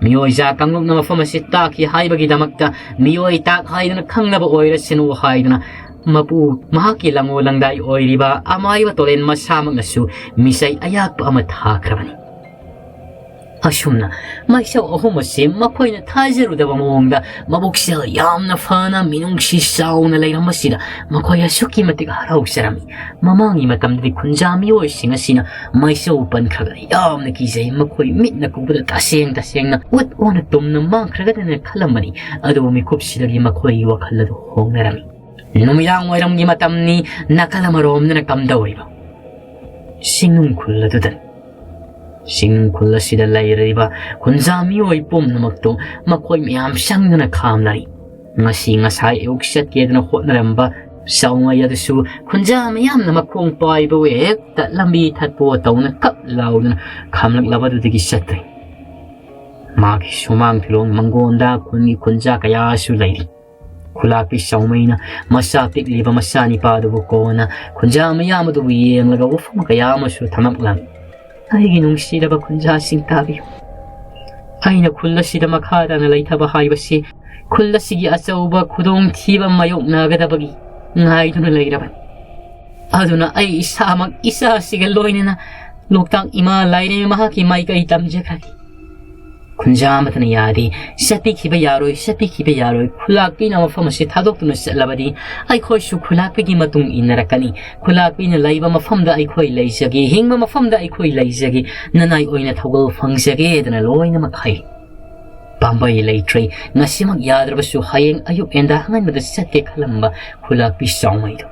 ꯃꯤꯑꯣꯏꯖꯥ ꯀꯥꯡꯂꯨꯞꯅ ꯃꯐꯝ ꯑꯁꯤ ꯇꯥꯛꯈꯤ ꯍꯥꯏꯕꯒꯤꯗꯃꯛꯇ ꯃꯤꯑꯣꯏ ꯇꯥꯛ ꯍꯥꯏꯗꯨꯅ ꯈꯪꯅꯕ ꯑꯣꯏꯔꯁꯅꯨ" ꯍꯥꯏꯗꯨꯅ ꯃꯄꯨ, ꯃꯍꯥꯛꯀꯤ ꯂꯪꯉꯣ ꯂꯪꯗꯥꯏ ꯑꯣꯏꯔꯤꯕ ꯑꯃꯥꯏꯕ ꯇꯣꯂꯦꯟ ꯃꯁꯥꯃꯛꯅꯁꯨ ꯃꯤꯁꯩ ꯑꯌꯥꯛꯄ ꯑꯃ ꯊꯥꯈ꯭ꯔꯕꯅꯤ꯫ ꯑꯁꯨꯝꯅ ꯃꯥꯏꯁꯧ ꯑꯍꯨꯝ ꯑꯁꯤ ꯃꯈꯣꯏꯅ ꯊꯥꯖꯔꯨꯗꯕ ꯃꯑꯣꯡꯗ ꯃꯕꯨꯛꯆꯦꯜ ꯌꯥꯝꯅ ꯐꯅ ꯃꯤꯅꯨꯡꯁꯤ ꯆꯥꯎꯅ ꯂꯩꯔꯝꯕꯁꯤꯗ ꯃꯈꯣꯏ ꯑꯁꯨꯛꯀꯤ ꯃꯇꯤꯛ ꯍꯔꯥꯎꯖꯔꯝꯃꯤ꯫ ꯃꯃꯥꯡꯒꯤ ꯃꯇꯝꯗꯗꯤ ꯈꯨꯟꯖꯥ ꯃꯤꯑꯣꯏꯁꯤꯡ ꯑꯁꯤꯅ ꯃꯥꯏꯁꯧ ꯄꯟꯈ꯭ꯔꯒ ꯌꯥꯝꯅ ꯀꯤꯖꯩ꯫ ꯃꯈꯣꯏ ꯃꯤꯠꯅ ꯀꯨꯕꯗ ꯇꯁꯦꯡ ꯇꯁꯦꯡꯅ ꯎꯠ ꯑꯣꯟꯅ ꯇꯨꯝꯅ ꯃꯥꯡꯈ꯭ꯔꯒꯗꯅ ꯈꯜꯂꯝꯕꯅꯤ꯫ ꯑꯗꯨꯕꯨ ꯃꯤꯀꯨꯞꯁꯤꯗꯒꯤ ꯃꯈꯣꯏꯒꯤ ꯋꯥꯈꯜ ꯑꯗꯨ ꯍꯣꯡꯅꯔꯝꯃꯤ꯫ ꯅꯨꯃꯤꯗꯥꯡ ꯋꯥꯏꯔꯝꯒꯤ ꯃꯇꯝꯅꯤ꯫ ꯅꯥꯀꯜ ꯑꯃꯔꯣꯝꯗꯅ ꯀꯝꯗꯧꯔꯤꯕ? ꯆꯤꯡꯅꯨꯡ ꯈꯨꯜ ꯑꯗꯨꯗꯅꯤ꯫ ꯆꯤꯡꯅꯨꯡ ꯈꯨꯜ ꯑꯁꯤꯗ ꯂꯩꯔꯤꯕ ꯈꯨꯟꯖꯥ ꯃꯤꯑꯣꯏ ꯄꯨꯝꯅꯃꯛꯇꯨ ꯃꯈꯣꯏ ꯃꯌꯥꯝ ꯆꯪꯗꯨꯅ ꯈꯥꯝꯅꯔꯤ꯫ ꯉꯁꯤ ꯉꯁꯥꯏ ꯑꯌꯨꯛ ꯆꯠꯀꯦꯗꯅ ꯍꯣꯠꯅꯔꯝꯕ ꯆꯥꯎꯉꯩ ꯑꯗꯨꯁꯨ ꯈꯨꯟꯖꯥ ꯃꯌꯥꯝꯅ ꯃꯈꯣꯡ ꯄꯥꯏꯕ ꯍꯦꯛꯇ ꯂꯝꯕꯤ ꯊꯠꯄ ꯇꯧꯅ ꯀꯞ ꯂꯥꯎꯗꯨꯅ ꯈꯥꯝꯂꯛꯂꯕꯗꯨꯗꯒꯤ ꯆꯠꯇ꯭ꯔꯤ꯫ ꯃꯥꯒꯤ ꯁꯨꯃꯥꯡ ꯐꯤꯔꯣꯡ ꯃꯪꯒꯣꯟꯗ ꯈꯨꯟꯒꯤ ꯈꯨꯟꯖꯥ ꯀꯌꯥꯁꯨ ꯂꯩꯔꯤ꯫ ꯈꯨꯂꯥꯛꯄꯤ ꯆꯥꯎꯃꯩꯅ ꯃꯆꯥ ꯄꯤꯛꯂꯤꯕ ꯃꯆꯥ ꯅꯤꯄꯥꯗꯨꯕꯨ ꯀꯣꯟꯅ ꯈꯨꯟꯖꯥ ꯃꯌꯥꯝ ꯑꯗꯨꯕꯨ ꯌꯦꯡꯂꯒ ꯋꯥꯐꯝ ꯀꯌꯥ ꯑꯃꯁꯨ ꯊꯝꯂꯛꯂꯝꯃꯤ꯫ ꯑꯩꯒꯤ ꯅꯨꯡꯁꯤꯔꯕ ꯈꯨꯟꯖꯥꯁꯤꯡ, ꯇꯥꯕꯤꯌꯨ꯫ ꯑꯩꯅ ꯈꯨꯜ ꯑꯁꯤꯗ ꯃꯈꯥ ꯇꯥꯅ ꯂꯩꯊꯕ ꯍꯥꯏꯕꯁꯤ ꯈꯨꯜ ꯑꯁꯤꯒꯤ ꯑꯆꯧꯕ ꯈꯨꯗꯣꯡꯊꯤꯕ ꯃꯥꯌꯣꯛꯅꯒꯗꯕꯒꯤ ꯉꯥꯏꯗꯨꯅ ꯂꯩꯔꯕꯅꯤ꯫ ꯑꯗꯨꯅ ꯑꯩ ꯏꯁꯥꯃꯛ ꯏꯆꯥꯁꯤꯒ ꯂꯣꯏꯅꯅ ꯂꯣꯛꯇꯥꯛ ꯏꯃꯥ ꯂꯥꯏꯔꯦꯝꯕꯤ ꯃꯍꯥꯛꯀꯤ ꯃꯥꯏꯀꯩ ꯇꯝꯖꯈ꯭ꯔꯒꯦ꯫ ꯈꯨꯟꯖꯥ ꯑꯃꯠꯇꯅ ꯌꯥꯗꯦ꯫ "ꯆꯠꯄꯤꯈꯤꯕ ꯌꯥꯔꯣꯏ, ꯆꯠꯄꯤꯈꯤꯕ ꯌꯥꯔꯣꯏ꯫ ꯈꯨꯂꯥꯛꯄꯤꯅ ꯃꯐꯝ ꯑꯁꯤ ꯊꯥꯗꯣꯛꯇꯨꯅ ꯆꯠꯂꯕꯗꯤ ꯑꯩꯈꯣꯏꯁꯨ ꯈꯨꯂꯥꯛꯄꯤꯒꯤ ꯃꯇꯨꯡ ꯏꯟꯅꯔꯛꯀꯅꯤ꯫ ꯈꯨꯂꯥꯛꯄꯤꯅ ꯂꯩꯕ ꯃꯐꯝꯗ ꯑꯩꯈꯣꯏ ꯂꯩꯖꯒꯦ, ꯍꯤꯡꯕ ꯃꯐꯝꯗ ꯑꯩꯈꯣꯏ ꯂꯩꯖꯒꯦ, ꯅꯅꯥꯏ ꯑꯣꯏꯅ ꯊꯧꯒꯜ ꯐꯪꯖꯒꯦꯗꯅ ꯂꯣꯏꯅꯃꯛ ꯍꯥꯏ꯫ ꯄꯥꯝꯕꯩ ꯂꯩꯇ꯭ꯔꯦ꯫ ꯉꯁꯤꯃꯛ ꯌꯥꯗ꯭ꯔꯕꯁꯨ ꯍꯌꯦꯡ ꯑꯌꯨꯛ ꯉꯟꯇꯥ ꯑꯉꯟꯕꯗ ꯆꯠꯀꯦ ꯈꯜꯂꯝꯕ ꯈꯨꯂꯥꯛꯄꯤ ꯆꯥꯎꯃꯩꯗꯣ꯫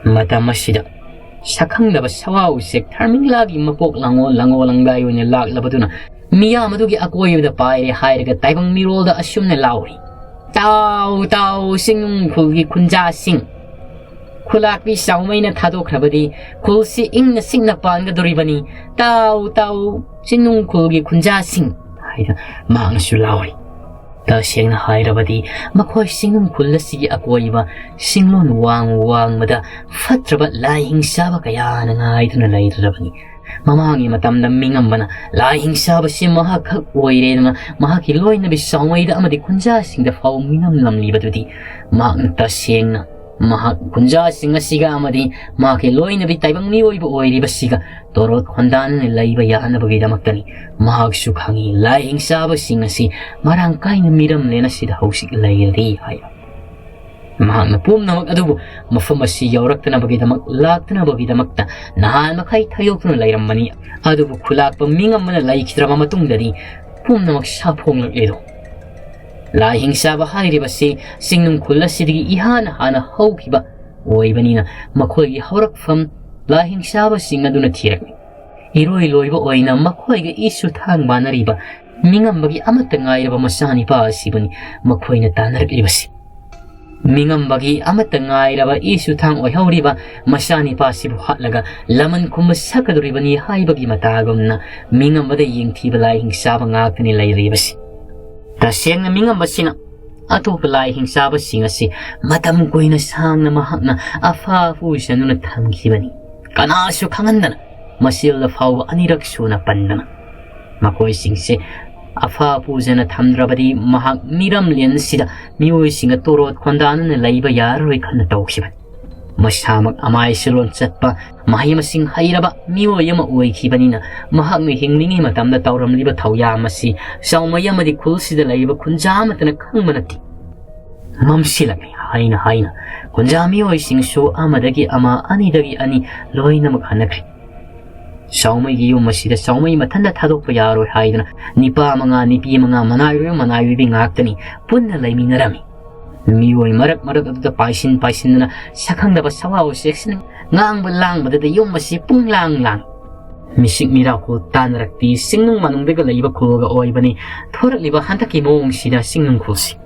ꯃꯇꯝ ꯑꯁꯤꯗ ꯁꯛꯈꯪꯗꯕ ꯁꯋꯥ ꯎꯆꯦꯛ ꯊꯔꯃꯤꯡꯂꯥꯒꯤ ꯃꯀꯣꯛ ꯂꯥꯡꯉꯣ ꯂꯥꯡꯉꯣ ꯂꯪꯗꯥꯏ ꯑꯣꯏꯅ ꯂꯥꯛꯂꯕꯗꯨꯅ ꯃꯤꯌꯥꯝ ꯑꯗꯨꯒꯤ ꯑꯀꯣꯏꯕꯗ ꯄꯥꯏꯔꯦ ꯍꯥꯏꯔꯒ ꯇꯥꯏꯕꯪ ꯃꯤꯔꯣꯜꯗ ꯑꯁꯨꯝꯅ ꯂꯥꯎꯔꯤ, "ꯇꯥꯎ, ꯇꯥꯎ, ꯆꯤꯡꯅꯨꯡ ꯈꯨꯜꯒꯤ ꯈꯨꯟꯖꯥꯁꯤꯡ! ꯈꯨꯂꯥꯛꯄꯤ ꯆꯥꯎꯃꯩꯅ ꯊꯥꯗꯣꯛꯈ꯭ꯔꯕꯗꯤ ꯈꯨꯜꯁꯤ ꯏꯪꯅ ꯆꯤꯛꯅ ꯄꯥꯟꯒꯗꯧꯔꯤꯕꯅꯤ꯫ ꯇꯥꯎ, ꯇꯥꯎ, ꯆꯤꯡꯅꯨꯡ ꯈꯨꯜꯒꯤ ꯈꯨꯟꯖꯥꯁꯤꯡ!" ꯍꯥꯏꯅ ꯃꯍꯥꯛꯅꯁꯨ ꯂꯥꯎꯔꯤ꯫ ꯇꯁꯦꯡꯅ ꯍꯥꯏꯔꯕꯗꯤ ꯃꯈꯣꯏ ꯆꯤꯡꯅꯨꯡ ꯈꯨꯜ ꯑꯁꯤꯒꯤ ꯑꯀꯣꯏꯕ ꯆꯤꯡꯂꯣꯟ ꯋꯥꯡ ꯋꯥꯡꯃꯗ ꯐꯠꯇ꯭ꯔꯕ ꯂꯥꯏ ꯍꯤꯡꯆꯥꯕ ꯀꯌꯥꯅ ꯉꯥꯏꯗꯨꯅ ꯂꯩꯔꯔꯕꯅꯤ꯫ ꯃꯃꯥꯡꯒꯤ ꯃꯇꯝꯗ ꯃꯤꯉꯝꯕꯅ ꯂꯥꯏ ꯍꯤꯡꯆꯥꯕꯁꯤ ꯃꯍꯥꯛ ꯈꯛ ꯑꯣꯏꯔꯦꯗꯅ ꯃꯍꯥꯛꯀꯤ ꯂꯣꯏꯅꯕꯤ ꯆꯥꯎꯃꯩꯗ ꯑꯃꯗꯤ ꯈꯨꯟꯖꯥꯁꯤꯡꯗ ꯐꯥꯎ ꯃꯤꯉꯝꯂꯝꯂꯤꯕꯗꯨꯗꯤ ꯃꯍꯥꯛꯅ ꯇꯁꯦꯡꯅ ꯃꯍꯥꯛ ꯈꯨꯟꯖꯥꯁꯤꯡ ꯑꯁꯤꯒ ꯑꯃꯗꯤ ꯃꯍꯥꯛꯀꯤ ꯂꯣꯏꯅꯕꯤ ꯇꯥꯏꯕꯪ ꯃꯤꯑꯣꯏꯕ ꯑꯣꯏꯔꯤꯕꯁꯤꯒ ꯇꯣꯔꯣꯠ ꯈꯣꯟꯗꯥꯅꯅ ꯂꯩꯕ ꯌꯥꯅꯕꯒꯤꯗꯃꯛꯇꯅꯤ꯫ ꯃꯍꯥꯛꯁꯨ ꯈꯪꯏ, ꯂꯥꯏ ꯍꯤꯡꯆꯥꯕꯁꯤꯡ ꯑꯁꯤ ꯃꯔꯥꯡ ꯀꯥꯏꯅ ꯃꯤꯔꯝꯂꯦꯟ ꯑꯁꯤꯗ ꯍꯧꯖꯤꯛ ꯂꯩꯔꯤ ꯍꯥꯏ꯫ ꯃꯍꯥꯛꯅ ꯄꯨꯝꯅꯃꯛ ꯑꯗꯨꯕꯨ ꯃꯐꯝ ꯑꯁꯤ ꯌꯧꯔꯛꯇꯅꯕꯒꯤꯗꯃꯛ, ꯂꯥꯛꯇꯅꯕꯒꯤꯗꯃꯛꯇ ꯅꯍꯥꯟ ꯃꯈꯩ ꯊꯩꯗꯣꯛꯇꯨꯅ ꯂꯩꯔꯝꯕꯅꯤ꯫ ꯑꯗꯨꯕꯨ ꯈꯨꯂꯥꯛꯄ ꯃꯤꯉꯝꯕꯅ ꯂꯩꯈꯤꯗ꯭ꯔꯕ ꯃꯇꯨꯡꯗꯗꯤ ꯄꯨꯝꯅꯃꯛ ꯁꯥꯐꯣꯡꯂꯛꯂꯦꯗꯣ꯫ ꯂꯥꯏ ꯍꯤꯡꯆꯥꯕ ꯍꯥꯏꯔꯤꯕꯁꯤ ꯆꯤꯡꯅꯨꯡ ꯈꯨꯜ ꯑꯁꯤꯗꯒꯤ ꯏꯍꯥꯟ ꯍꯥꯟꯅ ꯍꯧꯈꯤꯕ ꯑꯣꯏꯕꯅꯤꯅ ꯃꯈꯣꯏꯒꯤ ꯍꯧꯔꯛꯐꯝ ꯂꯥꯏ ꯍꯤꯡꯆꯥꯕꯁꯤꯡ ꯑꯗꯨꯅ ꯊꯤꯔꯛꯂꯤ꯫ ꯏꯔꯣꯏ ꯂꯣꯏꯕ ꯑꯣꯏꯅ ꯃꯈꯣꯏꯒ ꯏꯁꯨ ꯊꯥꯡ ꯃꯥꯟꯅꯔꯤꯕ ꯃꯤꯉꯝꯕꯒꯤ ꯑꯃꯠꯇ ꯉꯥꯏꯔꯕ ꯃꯆꯥꯅꯤꯄꯥ ꯑꯁꯤꯕꯨꯅꯤ ꯃꯈꯣꯏꯅ ꯇꯥꯟꯅꯔꯛꯂꯤꯕꯁꯤ꯫ ꯃꯤꯉꯝꯕꯒꯤ ꯑꯃꯠꯇ ꯉꯥꯏꯔꯕ ꯏꯁꯨ ꯊꯥꯡ ꯑꯣꯏꯍꯧꯔꯤꯕ ꯃꯆꯥꯅꯤꯄꯥꯁꯤꯕꯨ ꯍꯥꯠꯂꯒ ꯂꯃꯟ ꯈꯨꯝꯕ ꯁꯛꯀꯗꯧꯔꯤꯕꯅꯤ ꯍꯥꯏꯕꯒꯤ ꯃꯇꯥꯒꯨꯝꯅ ꯃꯤꯉꯝꯕꯗ ꯌꯦꯡꯊꯤꯕ ꯂꯥꯏ ꯍꯤꯡꯆꯥꯕ ꯉꯥꯛꯇꯅꯤ ꯂꯩꯔꯤꯕꯁꯤ꯫ ꯇꯁꯦꯡꯅ ꯃꯤꯉꯝꯕꯁꯤꯅ ꯑꯇꯣꯞꯄ ꯂꯥꯏ ꯍꯤꯡꯆꯥꯕꯁꯤꯡ ꯑꯁꯤ ꯃꯇꯝ ꯀꯨꯏꯅ ꯁꯥꯡꯅ ꯃꯍꯥꯛꯅ ꯑꯐ ꯑꯐꯨ ꯆꯟꯗꯨꯅ ꯊꯝꯈꯤꯕꯅꯤ꯫ ꯀꯅꯥꯁꯨ ꯈꯪꯍꯟꯗꯅ, ꯃꯆꯤꯜꯗ ꯐꯥꯎꯕ ꯑꯅꯤꯔꯛ ꯁꯨꯅ ꯄꯟꯗꯅ꯫ ꯃꯈꯣꯏꯁꯤꯡꯁꯦ ꯑꯐ ꯑꯐꯨ ꯆꯟꯅ ꯊꯝꯗ꯭ꯔꯕꯗꯤ ꯃꯍꯥꯛ ꯃꯤꯔꯝꯂꯦꯟ ꯑꯁꯤꯗ ꯃꯤꯑꯣꯏꯁꯤꯡꯒ ꯇꯣꯔꯣꯠ ꯈꯣꯟꯗꯥꯅꯅ ꯂꯩꯕ ꯌꯥꯔꯔꯣꯏ ꯈꯟꯅ ꯇꯧꯈꯤꯕꯅꯤ꯫ ꯃꯁꯥꯃꯛ ꯑꯃꯥꯏ ꯁꯤꯂꯣꯟ ꯆꯠꯄ, ꯃꯍꯩ ꯃꯁꯤꯡ ꯍꯩꯔꯕ ꯃꯤꯑꯣꯏ ꯑꯃ ꯑꯣꯏꯈꯤꯕꯅꯤꯅ, ꯃꯍꯥꯛꯅ ꯍꯤꯡꯂꯤꯉꯩ ꯃꯇꯝꯗ ꯇꯧꯔꯝꯂꯤꯕ ꯊꯧꯌꯥꯝ ꯑꯁꯤ ꯆꯥꯎꯃꯩ ꯑꯃꯗꯤ ꯈꯨꯜꯁꯤꯗ ꯂꯩꯔꯤꯕ ꯈꯨꯟꯖꯥ ꯑꯃꯠꯇꯅ ꯈꯪꯕ ꯅꯠꯇꯦ꯫ ꯃꯝꯁꯤꯜꯂꯛꯂꯤ ꯍꯥꯏꯅ ꯍꯥꯏꯅ ꯈꯨꯟꯖꯥ ꯃꯤꯑꯣꯏꯁꯤꯡꯁꯨ ꯑꯃꯗꯒꯤ ꯑꯃ, ꯑꯅꯤꯗꯒꯤ ꯑꯅꯤ ꯂꯣꯏꯅꯃꯛ ꯍꯟꯅꯈ꯭ꯔꯦ꯫ ꯆꯥꯎꯃꯩꯒꯤ ꯌꯨꯝ ꯑꯁꯤꯗ ꯆꯥꯎꯃꯩ ꯃꯊꯟꯇ ꯊꯥꯗꯣꯛꯄ ꯌꯥꯔꯣꯏ ꯍꯥꯏꯗꯨꯅ ꯅꯤꯄꯥ ꯃꯉꯥ, ꯅꯨꯄꯤ ꯃꯉꯥ, ꯃꯅꯥꯏꯔꯣꯏ ꯃꯅꯥꯏꯔꯣꯏꯕꯤ ꯉꯥꯛꯇꯅꯤ ꯄꯨꯟꯅ ꯂꯩꯃꯤꯟꯅꯔꯝꯃꯤ꯫ ꯃꯤꯑꯣꯏ ꯃꯔꯛ ꯃꯔꯛ ꯑꯗꯨꯗ ꯄꯥꯏꯁꯤꯟ ꯄꯥꯏꯁꯤꯟꯗꯅ ꯁꯛꯈꯪꯗꯕ ꯁꯋꯥ ꯎꯆꯦꯛꯁꯤꯡ ꯉꯥꯡꯕ ꯂꯥꯡꯕꯗꯗ ꯌꯨꯝ ꯑꯁꯤ ꯄꯨꯡ ꯂꯥꯡ ꯂꯥꯡ꯫ ꯃꯤꯁꯤꯛ ꯃꯤꯔꯥ ꯈꯨꯜ ꯇꯥꯟꯅꯔꯛꯇꯤ ꯆꯤꯡꯅꯨꯡ ꯃꯅꯨꯡꯗꯒ ꯂꯩꯕ ꯈꯨꯜꯒ ꯑꯣꯏꯕꯅꯤ꯫ ꯊꯣꯔꯛꯂꯤꯕ ꯍꯟꯗꯛꯀꯤ ꯃꯑꯣꯡꯁꯤꯗ ꯆꯤꯡꯅꯨꯡ ꯈꯨꯜꯁꯤ꯫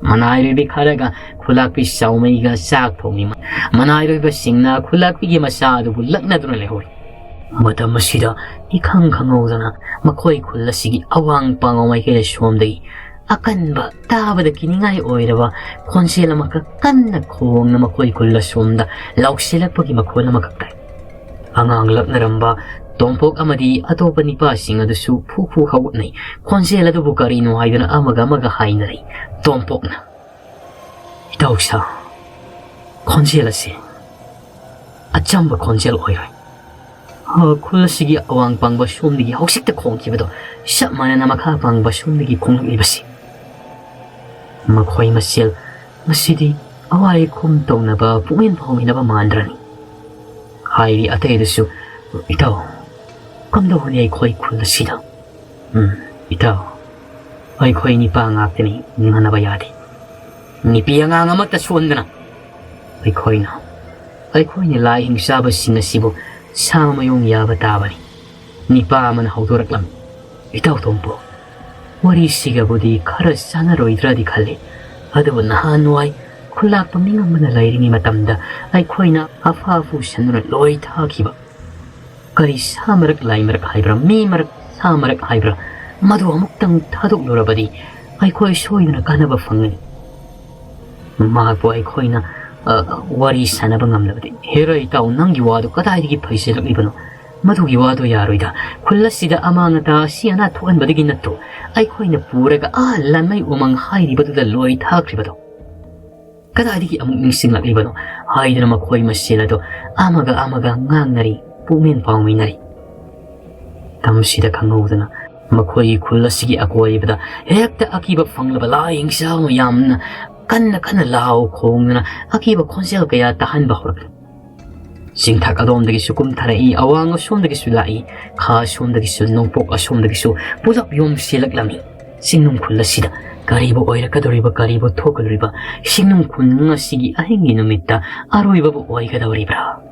ꯃꯅꯥꯏꯔꯣꯏꯕꯤ ꯈꯔꯒ ꯈꯨꯂꯥꯛꯄꯤ ꯆꯥꯎꯃꯩꯒ ꯆꯥꯛ ꯊꯣꯡꯂꯤ꯫ ꯃꯅꯥꯏꯔꯣꯏꯕꯁꯤꯡꯅ ꯈꯨꯂꯥꯛꯄꯤꯒꯤ ꯃꯆꯥ ꯑꯗꯨꯕꯨ ꯂꯛꯅꯗꯨꯅ ꯂꯩꯍꯧꯔꯤ꯫ ꯃꯇꯝ ꯑꯁꯤꯗ ꯏꯈꯪ ꯈꯪꯍꯧꯗꯅ ꯃꯈꯣꯏ ꯈꯨꯜ ꯑꯁꯤꯒꯤ ꯑꯋꯥꯡ ꯄꯥꯡꯕ ꯃꯥꯏꯀꯩ ꯑꯁꯣꯝꯗꯒꯤ ꯑꯀꯟꯕ, ꯇꯥꯕꯗ ꯀꯤꯅꯤꯡꯉꯥꯏ ꯑꯣꯏꯔꯕ ꯈꯣꯟꯖꯦꯜ ꯑꯃꯈꯛ ꯀꯟꯅ ꯈꯣꯡꯅ ꯃꯈꯣꯏ ꯈꯨꯜ ꯑꯁꯣꯝꯗ ꯂꯥꯎꯁꯤꯜꯂꯛꯄꯒꯤ ꯃꯈꯣꯜ ꯑꯃꯈꯛ ꯇꯥꯏ꯫ ꯑꯉꯥꯡ ꯂꯛꯅꯔꯝꯕ ꯇꯣꯝꯄꯣꯛ ꯑꯃꯗꯤ ꯑꯇꯣꯞꯄ ꯅꯤꯄꯥꯁꯤꯡ ꯑꯗꯨꯁꯨ ꯐꯨ ꯐꯨ ꯍꯧꯒꯠꯅꯩ꯫ ꯈꯣꯟꯖꯦꯜ ꯑꯗꯨꯕꯨ ꯀꯔꯤꯅꯣ ꯍꯥꯏꯗꯨꯅ ꯑꯃꯒ ꯑꯃꯒ ꯍꯥꯏꯅꯔꯤ꯫ ꯇꯣꯝꯄꯣꯛꯅ, "ꯏꯇꯥꯎ ꯁꯥ, ꯈꯣꯟꯖꯦꯜ ꯑꯁꯤ ꯑꯆꯝꯕ ꯈꯣꯟꯖꯦꯜ ꯑꯣꯏꯔꯣꯏ꯫ ꯈꯨꯜ ꯑꯁꯤꯒꯤ ꯑꯋꯥꯡ ꯄꯥꯡꯕ ꯁꯣꯝꯗꯒꯤ ꯍꯧꯖꯤꯛꯇ ꯈꯣꯡꯈꯤꯕꯗꯣ ꯆꯞ ꯃꯥꯟꯅꯅ ꯃꯈꯥ ꯄꯥꯡꯕ ꯁꯣꯝꯗꯒꯤ ꯈꯣꯡꯂꯛꯂꯤꯕꯁꯤ꯫ ꯃꯈꯣꯏ ꯃꯁꯦꯜ ꯉꯁꯤꯗꯤ ꯑꯋꯥꯏ ꯑꯈꯨꯝ ꯇꯧꯅꯕ ꯄꯨꯛꯃꯦꯟ ꯐꯥꯎꯃꯤꯟꯅꯕ ꯃꯥꯟꯗ꯭ꯔꯅꯤ?" ꯍꯥꯏꯔꯤ ꯑꯇꯩꯗꯨꯁꯨ, "ꯏꯇꯥꯎ, ꯀꯝꯗꯧꯒꯅꯤ ꯑꯩꯈꯣꯏ ꯈꯨꯜ ꯑꯁꯤꯗ?" "ꯎꯝ, ꯏꯇꯥꯎ, ꯑꯩꯈꯣꯏ ꯅꯤꯄꯥ ꯉꯥꯛꯇꯅꯤ, ꯉꯥꯡꯅꯕ ꯌꯥꯗꯦ꯫ ꯅꯨꯄꯤ ꯑꯉꯥꯡ ꯑꯃꯠꯇ ꯁꯣꯟꯗꯅ ꯑꯩꯈꯣꯏꯅ, ꯑꯩꯈꯣꯏꯅ ꯂꯥꯏ ꯍꯤꯡꯆꯥꯕꯁꯤꯡ ꯑꯁꯤꯕꯨ ꯁꯥ ꯃꯌꯨꯡ ꯌꯥꯕ ꯇꯥꯕꯅꯤ꯫ ꯅꯤꯄꯥ ꯑꯃꯅ ꯍꯧꯗꯣꯔꯛꯂꯝꯃꯤ꯫ ꯏꯇꯥꯎ ꯇꯣꯝꯄꯣ, ꯋꯥꯔꯤꯁꯤꯒꯕꯨꯗꯤ ꯈꯔ ꯆꯥꯟꯅꯔꯣꯏꯗ꯭ꯔꯗꯤ ꯈꯜꯂꯤ꯫ ꯑꯗꯨꯕꯨ ꯅꯍꯥꯟꯋꯥꯏ ꯈꯨꯜꯂꯥꯛꯄ ꯃꯤꯉꯝ ꯑꯃꯅ ꯂꯩꯔꯤꯉꯩ ꯃꯇꯝꯗ ꯑꯩꯈꯣꯏꯅ ꯑꯐꯥ ꯑꯐꯨ ꯁꯟꯗꯨꯅ ꯂꯣꯏ ꯊꯥꯈꯤꯕ꯫ ꯀꯔꯤ ꯁꯥ ꯃꯔꯛ ꯂꯥꯏ ꯃꯔꯛ ꯍꯥꯏꯕ꯭ꯔꯥ, ꯃꯤ ꯃꯔꯛ ꯁꯥ ꯃꯔꯛ ꯍꯥꯏꯕ꯭ꯔꯥ, ꯃꯗꯨ ꯑꯃꯨꯛꯇꯪ ꯊꯥꯗꯣꯛꯂꯨꯔꯕꯗꯤ ꯑꯩꯈꯣꯏ ꯁꯣꯏꯗꯅ ꯀꯥꯟꯅꯕ ꯐꯪꯒꯅꯤ꯫ ꯃꯍꯥꯛꯄꯨ ꯑꯩꯈꯣꯏꯅ, ꯑ, ꯋꯥꯔꯤ ꯁꯥꯟꯅꯕ ꯉꯝꯂꯕꯗꯤ꯫" "ꯍꯦꯔꯥ ꯏꯇꯥꯎ, ꯅꯪꯒꯤ ꯋꯥꯗꯨ ꯀꯗꯥꯏꯗꯒꯤ ꯐꯩꯖꯜꯂꯛꯂꯤꯕꯅꯣ? ꯃꯗꯨꯒꯤ ꯋꯥꯗꯨ ꯌꯥꯔꯣꯏꯗ꯫ ꯈꯨꯜ ꯑꯁꯤꯗ ꯑꯃꯥꯡ ꯑꯇꯥ ꯑꯁꯤ ꯑꯅꯥ ꯊꯣꯛꯍꯟꯕꯗꯒꯤ ꯅꯠꯇ꯭ꯔꯣ ꯑꯩꯈꯣꯏꯅ ꯄꯨꯔꯒ ꯑꯥ ꯂꯥꯟꯃꯩ ꯎꯃꯪ ꯍꯥꯏꯔꯤꯕꯗꯨꯗ ꯂꯣꯏ ꯊꯥꯈ꯭ꯔꯤꯕꯗꯣ?" "ꯀꯗꯥꯏꯗꯒꯤ ꯑꯃꯨꯛ ꯅꯤꯡꯁꯤꯡꯂꯛꯂꯤꯕꯅꯣ?" ꯍꯥꯏꯗꯨꯅ ꯃꯈꯣꯏ ꯃꯁꯦꯜ ꯑꯗꯨ ꯑꯃꯒ ꯑꯃꯒ ꯉꯥꯡꯅꯔꯤ, ꯄꯨꯛꯃꯦꯟ ꯄꯥꯎꯃꯤꯟꯅꯔꯤ꯫ ꯃꯇꯝꯁꯤꯗ ꯈꯪꯍꯧꯗꯅ ꯃꯈꯣꯏꯒꯤ ꯈꯨꯜ ꯑꯁꯤꯒꯤ ꯑꯀꯣꯏꯕꯗ ꯍꯦꯛꯇ ꯑꯀꯤꯕ ꯐꯪꯂꯕ ꯂꯥꯏꯌꯦꯡꯁꯥ ꯃꯌꯥꯝꯅ ꯀꯟꯅ ꯀꯟꯅ ꯂꯥꯎ ꯈꯣꯡꯗꯨꯅ ꯑꯀꯤꯕ ꯈꯣꯟꯖꯦꯜ ꯀꯌꯥ ꯇꯥꯍꯟꯕ ꯍꯧꯔꯛꯂꯤ꯫ ꯆꯤꯡꯊꯛ ꯑꯗꯣꯝꯗꯒꯤꯁꯨ ꯀꯨꯝꯊꯔꯛꯏ, ꯑꯋꯥꯡ ꯑꯁꯣꯝꯗꯒꯤꯁꯨ ꯂꯥꯛꯏ, ꯈꯥ ꯑꯁꯣꯝꯗꯒꯤꯁꯨ, ꯅꯣꯡꯄꯣꯛ ꯑꯁꯣꯝꯗꯒꯤꯁꯨ ꯄꯨꯂꯞ ꯌꯣꯝꯁꯤꯜꯂꯛꯂꯝꯃꯤ꯫ ꯆꯤꯡꯅꯨꯡ ꯈꯨꯜ ꯑꯁꯤꯗ ꯀꯔꯤꯕꯨ ꯑꯣꯏꯔꯛꯀꯗꯧꯔꯤꯕ, ꯀꯔꯤꯕꯨ ꯊꯣꯛꯀꯗꯧꯔꯤꯕ, ꯆꯤꯡꯅꯨꯡ ꯈꯨꯜ ꯑꯁꯤꯒꯤ ꯑꯍꯤꯡꯒꯤ ꯅꯨꯃꯤꯠꯇ ꯑꯔꯣꯏꯕꯕꯨ ꯑꯣꯏꯒꯗꯧꯔꯤꯕ꯭ꯔꯥ?